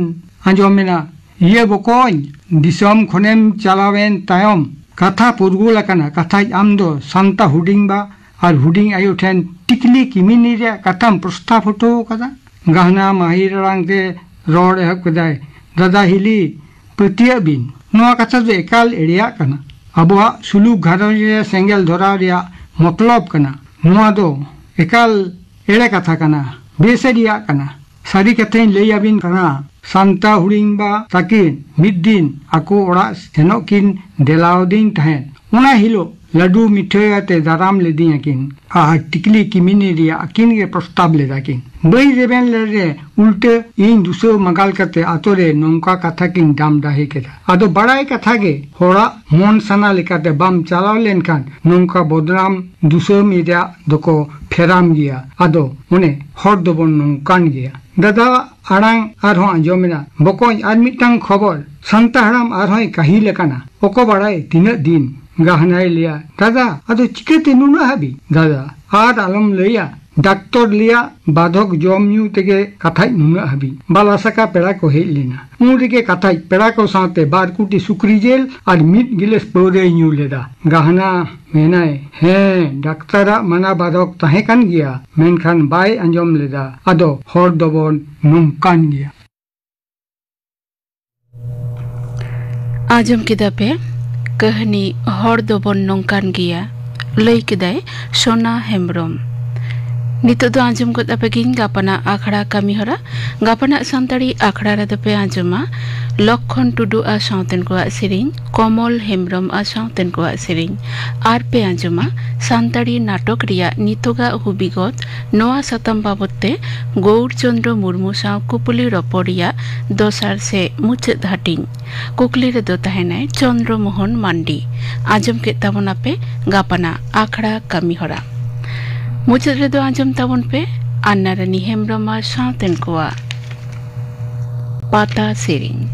ᱟᱸᱡᱚᱢ ᱮᱱᱟ, "ᱤᱭᱟᱹ ᱵᱚᱠᱚᱧ, ᱫᱤᱥᱚᱢ ᱠᱷᱚᱱᱮᱢ ᱪᱟᱞᱟᱣᱮᱱ ᱛᱟᱭᱚᱢ ᱠᱟᱛᱷᱟ ᱯᱩᱨᱜᱩᱞ ᱟᱠᱟᱱᱟ᱾ ᱠᱟᱛᱷᱟᱡ ᱟᱢ ᱫᱚ ᱥᱟᱱᱛᱟ ᱦᱩᱰᱤᱧ ᱵᱟ ᱟᱨ ᱦᱩᱰᱤᱧ ᱟᱭᱳ ᱴᱷᱮᱱ ᱴᱤᱠᱞᱤ ᱠᱤᱢᱤᱱᱤ ᱨᱮᱭᱟᱜ ᱠᱟᱛᱷᱟᱢ ᱯᱨᱚᱥᱛᱟᱵ ᱦᱚᱴᱚ ᱟᱠᱟᱫᱟ?" ᱜᱟᱦᱱᱟ ᱢᱟᱹᱦᱤᱨ ᱟᱲᱟᱝ ᱛᱮ ᱨᱚᱲ ᱮᱦᱚᱵ ᱠᱮᱫᱟᱭ, "ᱫᱟᱫᱟ ᱦᱤᱞᱤ, ᱯᱟᱹᱛᱭᱟᱹᱜ ᱵᱤᱱ, ᱱᱚᱣᱟ ᱠᱟᱛᱷᱟ ᱫᱚ ᱮᱠᱟᱞ ᱮᱲᱮᱭᱟᱜ ᱠᱟᱱᱟ᱾ ᱟᱵᱚᱣᱟᱜ ᱥᱩᱞᱩᱠ ᱜᱷᱟᱨᱚᱸᱡᱽ ᱨᱮ ᱥᱮᱸᱜᱮᱞ ᱫᱷᱚᱨᱟᱣ ᱨᱮᱭᱟᱜ ᱢᱚᱛᱞᱚᱵ ᱠᱟᱱᱟ᱾ ᱱᱚᱣᱟ ᱫᱚ ᱮᱠᱟᱞ ᱮᱲᱮ ᱠᱟᱛᱷᱟ ᱠᱟᱱᱟ, ᱵᱮᱥᱟᱹᱨᱤᱭᱟᱜ ᱠᱟᱱᱟ᱾ ᱥᱟᱹᱨᱤ ᱠᱟᱛᱷᱟᱧ ᱞᱟᱹᱭ ᱟᱹᱵᱤᱱ ᱠᱟᱱᱟ, ᱥᱟᱱᱛᱟ ᱦᱩᱰᱤᱧ ᱵᱟ ᱛᱟᱹᱠᱤᱱ ᱢᱤᱫ ᱫᱤᱱ ᱟᱠᱚ ᱚᱲᱟᱜ ᱥᱮᱱᱚᱜ ᱠᱤᱱ ᱫᱮᱞᱟᱣᱫᱤᱧ ᱛᱟᱦᱮᱸᱫ᱾ ᱚᱱᱟ ᱦᱤᱞᱳᱜ ᱞᱟᱹᱰᱩ ᱢᱤᱴᱷᱟᱹᱭ ᱟᱛᱮ ᱫᱟᱨᱟᱢ ᱞᱮᱫᱤᱧᱟ ᱠᱤᱱ ᱟᱨ ᱴᱤᱠᱞᱤ ᱠᱤᱢᱤᱱᱤ ᱨᱮᱭᱟᱜ ᱟᱹᱠᱤᱱ ᱜᱮ ᱯᱨᱚᱥᱛᱟᱵ ᱞᱮᱫᱟ ᱠᱤᱱ᱾ ᱵᱟᱹᱧ ᱨᱮᱵᱮᱱ ᱞᱮᱫ ᱨᱮ ᱩᱞᱴᱟᱹ ᱤᱧ ᱫᱩᱥᱟᱹᱣ ᱢᱟᱜᱟᱞ ᱠᱟᱛᱮ ᱟᱛᱳ ᱨᱮ ᱱᱚᱝᱠᱟ ᱠᱟᱛᱷᱟ ᱠᱤᱱ ᱰᱟᱢᱰᱟᱦᱮ ᱠᱮᱫᱟ᱾ ᱟᱫᱚ ᱵᱟᱲᱟᱭ ᱠᱟᱛᱷᱟ ᱜᱮ, ᱦᱚᱲᱟᱜ ᱢᱚᱱ ᱥᱟᱱᱟ ᱞᱮᱠᱟᱛᱮ ᱵᱟᱢ ᱪᱟᱞᱟᱣ ᱞᱮᱱᱠᱷᱟᱱ ᱱᱚᱝᱠᱟ ᱵᱚᱫᱱᱟᱢ ᱫᱩᱥᱟᱹᱣ ᱢᱮ ᱨᱮᱭᱟᱜ ᱫᱚᱠᱚ ᱯᱷᱮᱨᱟᱢ ᱜᱮᱭᱟ᱾ ᱟᱫᱚ ᱚᱱᱮ ᱦᱚᱲ ᱫᱚᱵᱚᱱ ᱱᱚᱝᱠᱟᱱ ᱜᱮᱭᱟ᱾ ᱫᱟᱫᱟᱣᱟᱜ ᱟᱲᱟᱝ ᱟᱨᱦᱚᱸ ᱟᱸᱡᱚᱢᱮᱱᱟ, "ᱵᱚᱠᱚᱧ, ᱟᱨ ᱢᱤᱫᱴᱟᱝ ᱠᱷᱚᱵᱚᱨ, ᱥᱟᱱᱛᱟ ᱦᱟᱲᱟᱢ ᱟᱨᱦᱚᱸᱭ ᱠᱟᱹᱦᱤᱞ ᱟᱠᱟᱱᱟ, ᱚᱠᱚ ᱵᱟᱲᱟᱭ ᱛᱤᱱᱟᱹᱜ ᱫᱤᱱ?" ᱜᱟᱦᱱᱟᱭ ᱞᱟᱹᱭᱟ, "ᱫᱟᱫᱟ, ᱟᱫᱚ ᱪᱤᱠᱟᱹᱛᱮ ᱱᱩᱱᱟᱹᱜ ᱦᱟᱹᱵᱤᱡ?" ᱫᱟᱫᱟ, ᱟᱨ ᱟᱞᱚᱢ ᱞᱟᱹᱭᱟ, ᱰᱟᱠᱛᱚᱨ ᱞᱟᱹᱭᱟ ᱵᱟᱫᱷᱚᱠ ᱡᱚᱢ ᱧᱩ ᱛᱮᱜᱮ ᱠᱟᱛᱷᱟᱡ ᱱᱩᱱᱟᱹᱜ ᱦᱟᱹᱵᱤᱡ᱾ ᱵᱟᱞᱟᱥᱟᱠᱟ ᱯᱮᱲᱟ ᱠᱚ ᱦᱮᱡ ᱞᱮᱱᱟ᱾ ᱩᱱ ᱨᱮᱜᱮ ᱠᱟᱛᱷᱟᱡ ᱯᱮᱲᱟ ᱠᱚ ᱥᱟᱶᱛᱮ ᱵᱟᱨ ᱠᱩᱴᱤ ᱥᱩᱠᱨᱤ ᱡᱤᱞ ᱟᱨ ᱢᱤᱫ ᱜᱤᱞᱟᱹᱥ ᱯᱟᱹᱣᱨᱟᱹᱭ ᱧᱩ ᱞᱮᱫᱟ᱾ ᱜᱟᱦᱱᱟ ᱢᱮᱱᱟᱭ, "ᱦᱮᱸ, ᱰᱟᱠᱛᱟᱨᱟᱜ ᱢᱟᱱᱟ ᱵᱟᱫᱷᱚᱠ ᱛᱟᱦᱮᱸ ᱠᱟᱱ ᱜᱮᱭᱟ, ᱢᱮᱱᱠᱷᱟᱱ ᱵᱟᱭ ᱟᱸᱡᱚᱢ ᱞᱮᱫᱟ᱾ ᱟᱫᱚ ᱦᱚᱲ ᱫᱚᱵᱚᱱ ᱱᱚᱝᱠᱟᱱ ᱜᱮᱭᱟ᱾" ᱟᱸᱡᱚᱢ ᱠᱮᱫᱟ ᱯᱮ ᱠᱟᱹᱦᱱᱤ ᱦᱚᱲ ᱫᱚᱵᱚᱱ ᱱᱚᱝᱠᱟᱱ ᱜᱮᱭᱟ, ᱞᱟᱹᱭ ᱠᱮᱫᱟᱭ ᱥᱳᱱᱟ ᱦᱮᱢᱵᱨᱚᱢ᱾ ᱱᱤᱛᱚᱜ ᱫᱚ ᱟᱸᱡᱚᱢ ᱜᱚᱫ ᱟᱯᱮ ᱜᱤᱧ ᱜᱟᱯᱟᱱᱟᱜ ᱟᱠᱷᱲᱟ ᱠᱟᱹᱢᱤ ᱦᱚᱨᱟ᱾ ᱜᱟᱯᱟᱱᱟᱜ ᱥᱟᱱᱛᱟᱲᱤ ᱟᱠᱷᱲᱟ ᱨᱮᱫᱚ ᱯᱮ ᱟᱸᱡᱚᱢᱟ ᱞᱚᱠᱠᱷᱚᱱ ᱴᱩᱰᱩ ᱟᱨ ᱥᱟᱶᱛᱮᱱ ᱠᱚᱣᱟᱜ ᱥᱮᱨᱮᱧ, ᱠᱚᱢᱚᱞ ᱦᱮᱢᱵᱨᱚᱢ ᱟᱨ ᱥᱟᱶᱛᱮᱱ ᱠᱚᱣᱟᱜ ᱥᱮᱨᱮᱧ, ᱟᱨ ᱯᱮ ᱟᱸᱡᱚᱢᱟ ᱥᱟᱱᱛᱟᱲᱤ ᱱᱟᱴᱚᱠ ᱨᱮᱭᱟᱜ ᱱᱤᱛᱚᱜᱟᱜ ᱦᱩᱵᱤᱜᱚᱛ, ᱱᱚᱣᱟ ᱥᱟᱛᱟᱢ ᱵᱟᱵᱚᱛ ᱛᱮ ᱜᱳᱣᱩᱨ ᱪᱚᱸᱫᱽᱨᱚ ᱢᱩᱨᱢᱩ ᱥᱟᱶ ᱠᱩᱯᱩᱞᱤ ᱨᱚᱯᱚᱲ ᱨᱮᱭᱟᱜ ᱫᱚᱥᱟᱨ ᱥᱮ ᱢᱩᱪᱟᱹᱫ ᱦᱟᱹᱴᱤᱧ᱾ ᱠᱩᱠᱞᱤ ᱨᱮᱫᱚ ᱛᱟᱦᱮᱱᱟᱭ ᱪᱚᱸᱫᱽᱨᱚ ᱢᱳᱦᱚᱱ ᱢᱟᱱᱰᱤ᱾ ᱟᱸᱡᱚᱢ ᱠᱮᱫ ᱛᱟᱵᱚᱱᱟᱯᱮ ᱜᱟᱯᱟᱱᱟᱜ ᱟᱠᱷᱲᱟ ᱠᱟᱹᱢᱤ ᱦᱚᱨᱟ᱾ ᱢᱩᱪᱟᱹᱫ ᱨᱮᱫᱚ ᱟᱸᱡᱚᱢ ᱛᱟᱵᱚᱱ ᱯᱮ ᱟᱱᱱᱟ ᱨᱟᱱᱤ ᱦᱮᱢᱵᱨᱚᱢ ᱟᱨ ᱥᱟᱶᱛᱮᱱ ᱠᱚᱣᱟᱜ ᱯᱟᱛᱟ ᱥᱮᱨᱮᱧ᱾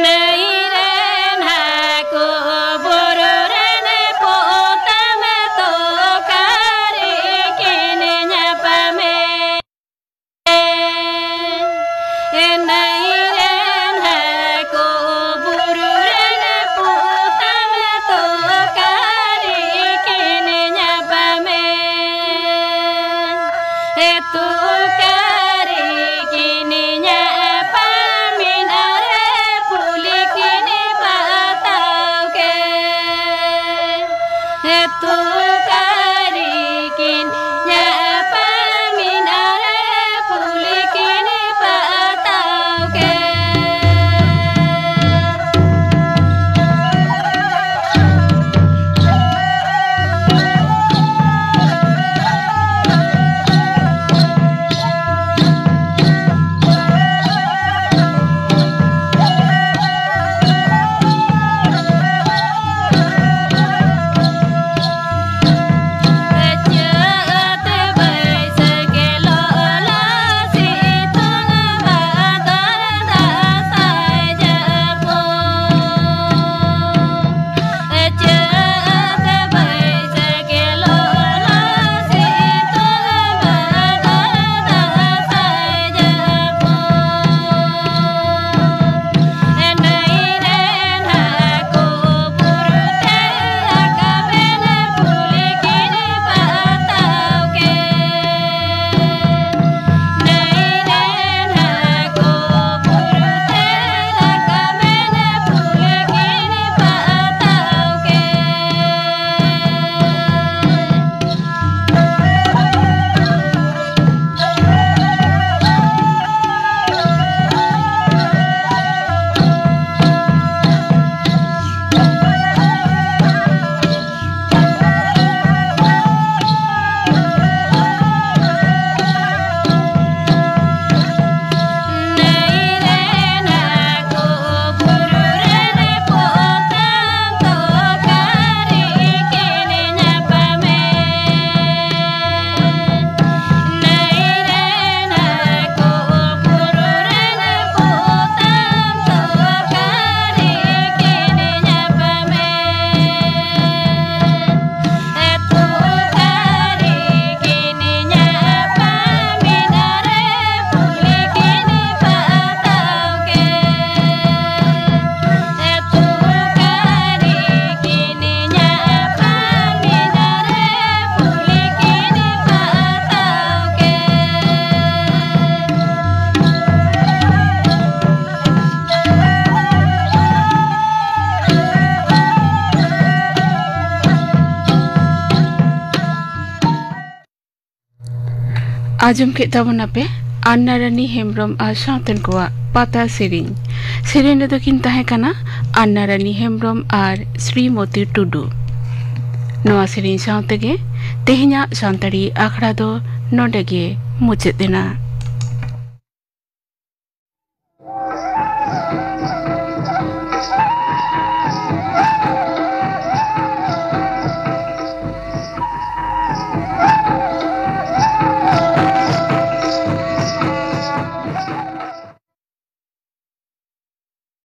ᱱᱟᱹᱭ ᱨᱮᱱ ᱦᱟᱹᱠᱩ, ᱵᱩᱨᱩ ᱨᱮᱱ ᱯᱚᱛᱟᱢ, ᱛᱚ ᱚᱠᱟᱨᱮ ᱠᱤᱱ ᱧᱟᱯᱟᱢᱮ? ᱱᱟᱹᱭ ᱨᱮᱱ ᱦᱟᱹᱠᱩ, ᱵᱩᱨᱩ ᱨᱮᱱ ᱯᱚᱛᱟᱢ, ᱛᱚ ᱚᱠᱟᱨᱮ ᱠᱤᱱ ᱧᱟᱯᱟᱢᱮ? ᱛᱚ ᱚᱠᱟᱨᱮ ᱟᱸᱡᱚᱢ ᱠᱮᱫ ᱛᱟᱵᱚᱱᱟᱯᱮ ᱟᱱᱱᱟ ᱨᱟᱱᱤ ᱦᱮᱢᱵᱨᱚᱢ ᱟᱨ ᱥᱟᱶᱛᱮᱱ ᱠᱚᱣᱟᱜ ᱯᱟᱛᱟ ᱥᱮᱨᱮᱧ᱾ ᱥᱮᱨᱮᱧ ᱨᱮᱫᱚ ᱠᱤᱱ ᱛᱟᱦᱮᱸ ᱠᱟᱱᱟ ᱟᱱᱱᱟ ᱨᱟᱱᱤ ᱦᱮᱢᱵᱨᱚᱢ ᱟᱨ ᱥᱨᱤᱢᱚᱛᱤ ᱴᱩᱰᱩ᱾ ᱱᱚᱣᱟ ᱥᱮᱨᱮᱧ ᱥᱟᱶ ᱛᱮᱜᱮ ᱛᱮᱦᱮᱧᱟᱜ ᱥᱟᱱᱛᱟᱲᱤ ᱟᱠᱷᱲᱟ ᱫᱚ ᱱᱚᱰᱮ ᱜᱮ ᱢᱩᱪᱟᱹᱫ ᱮᱱᱟ᱾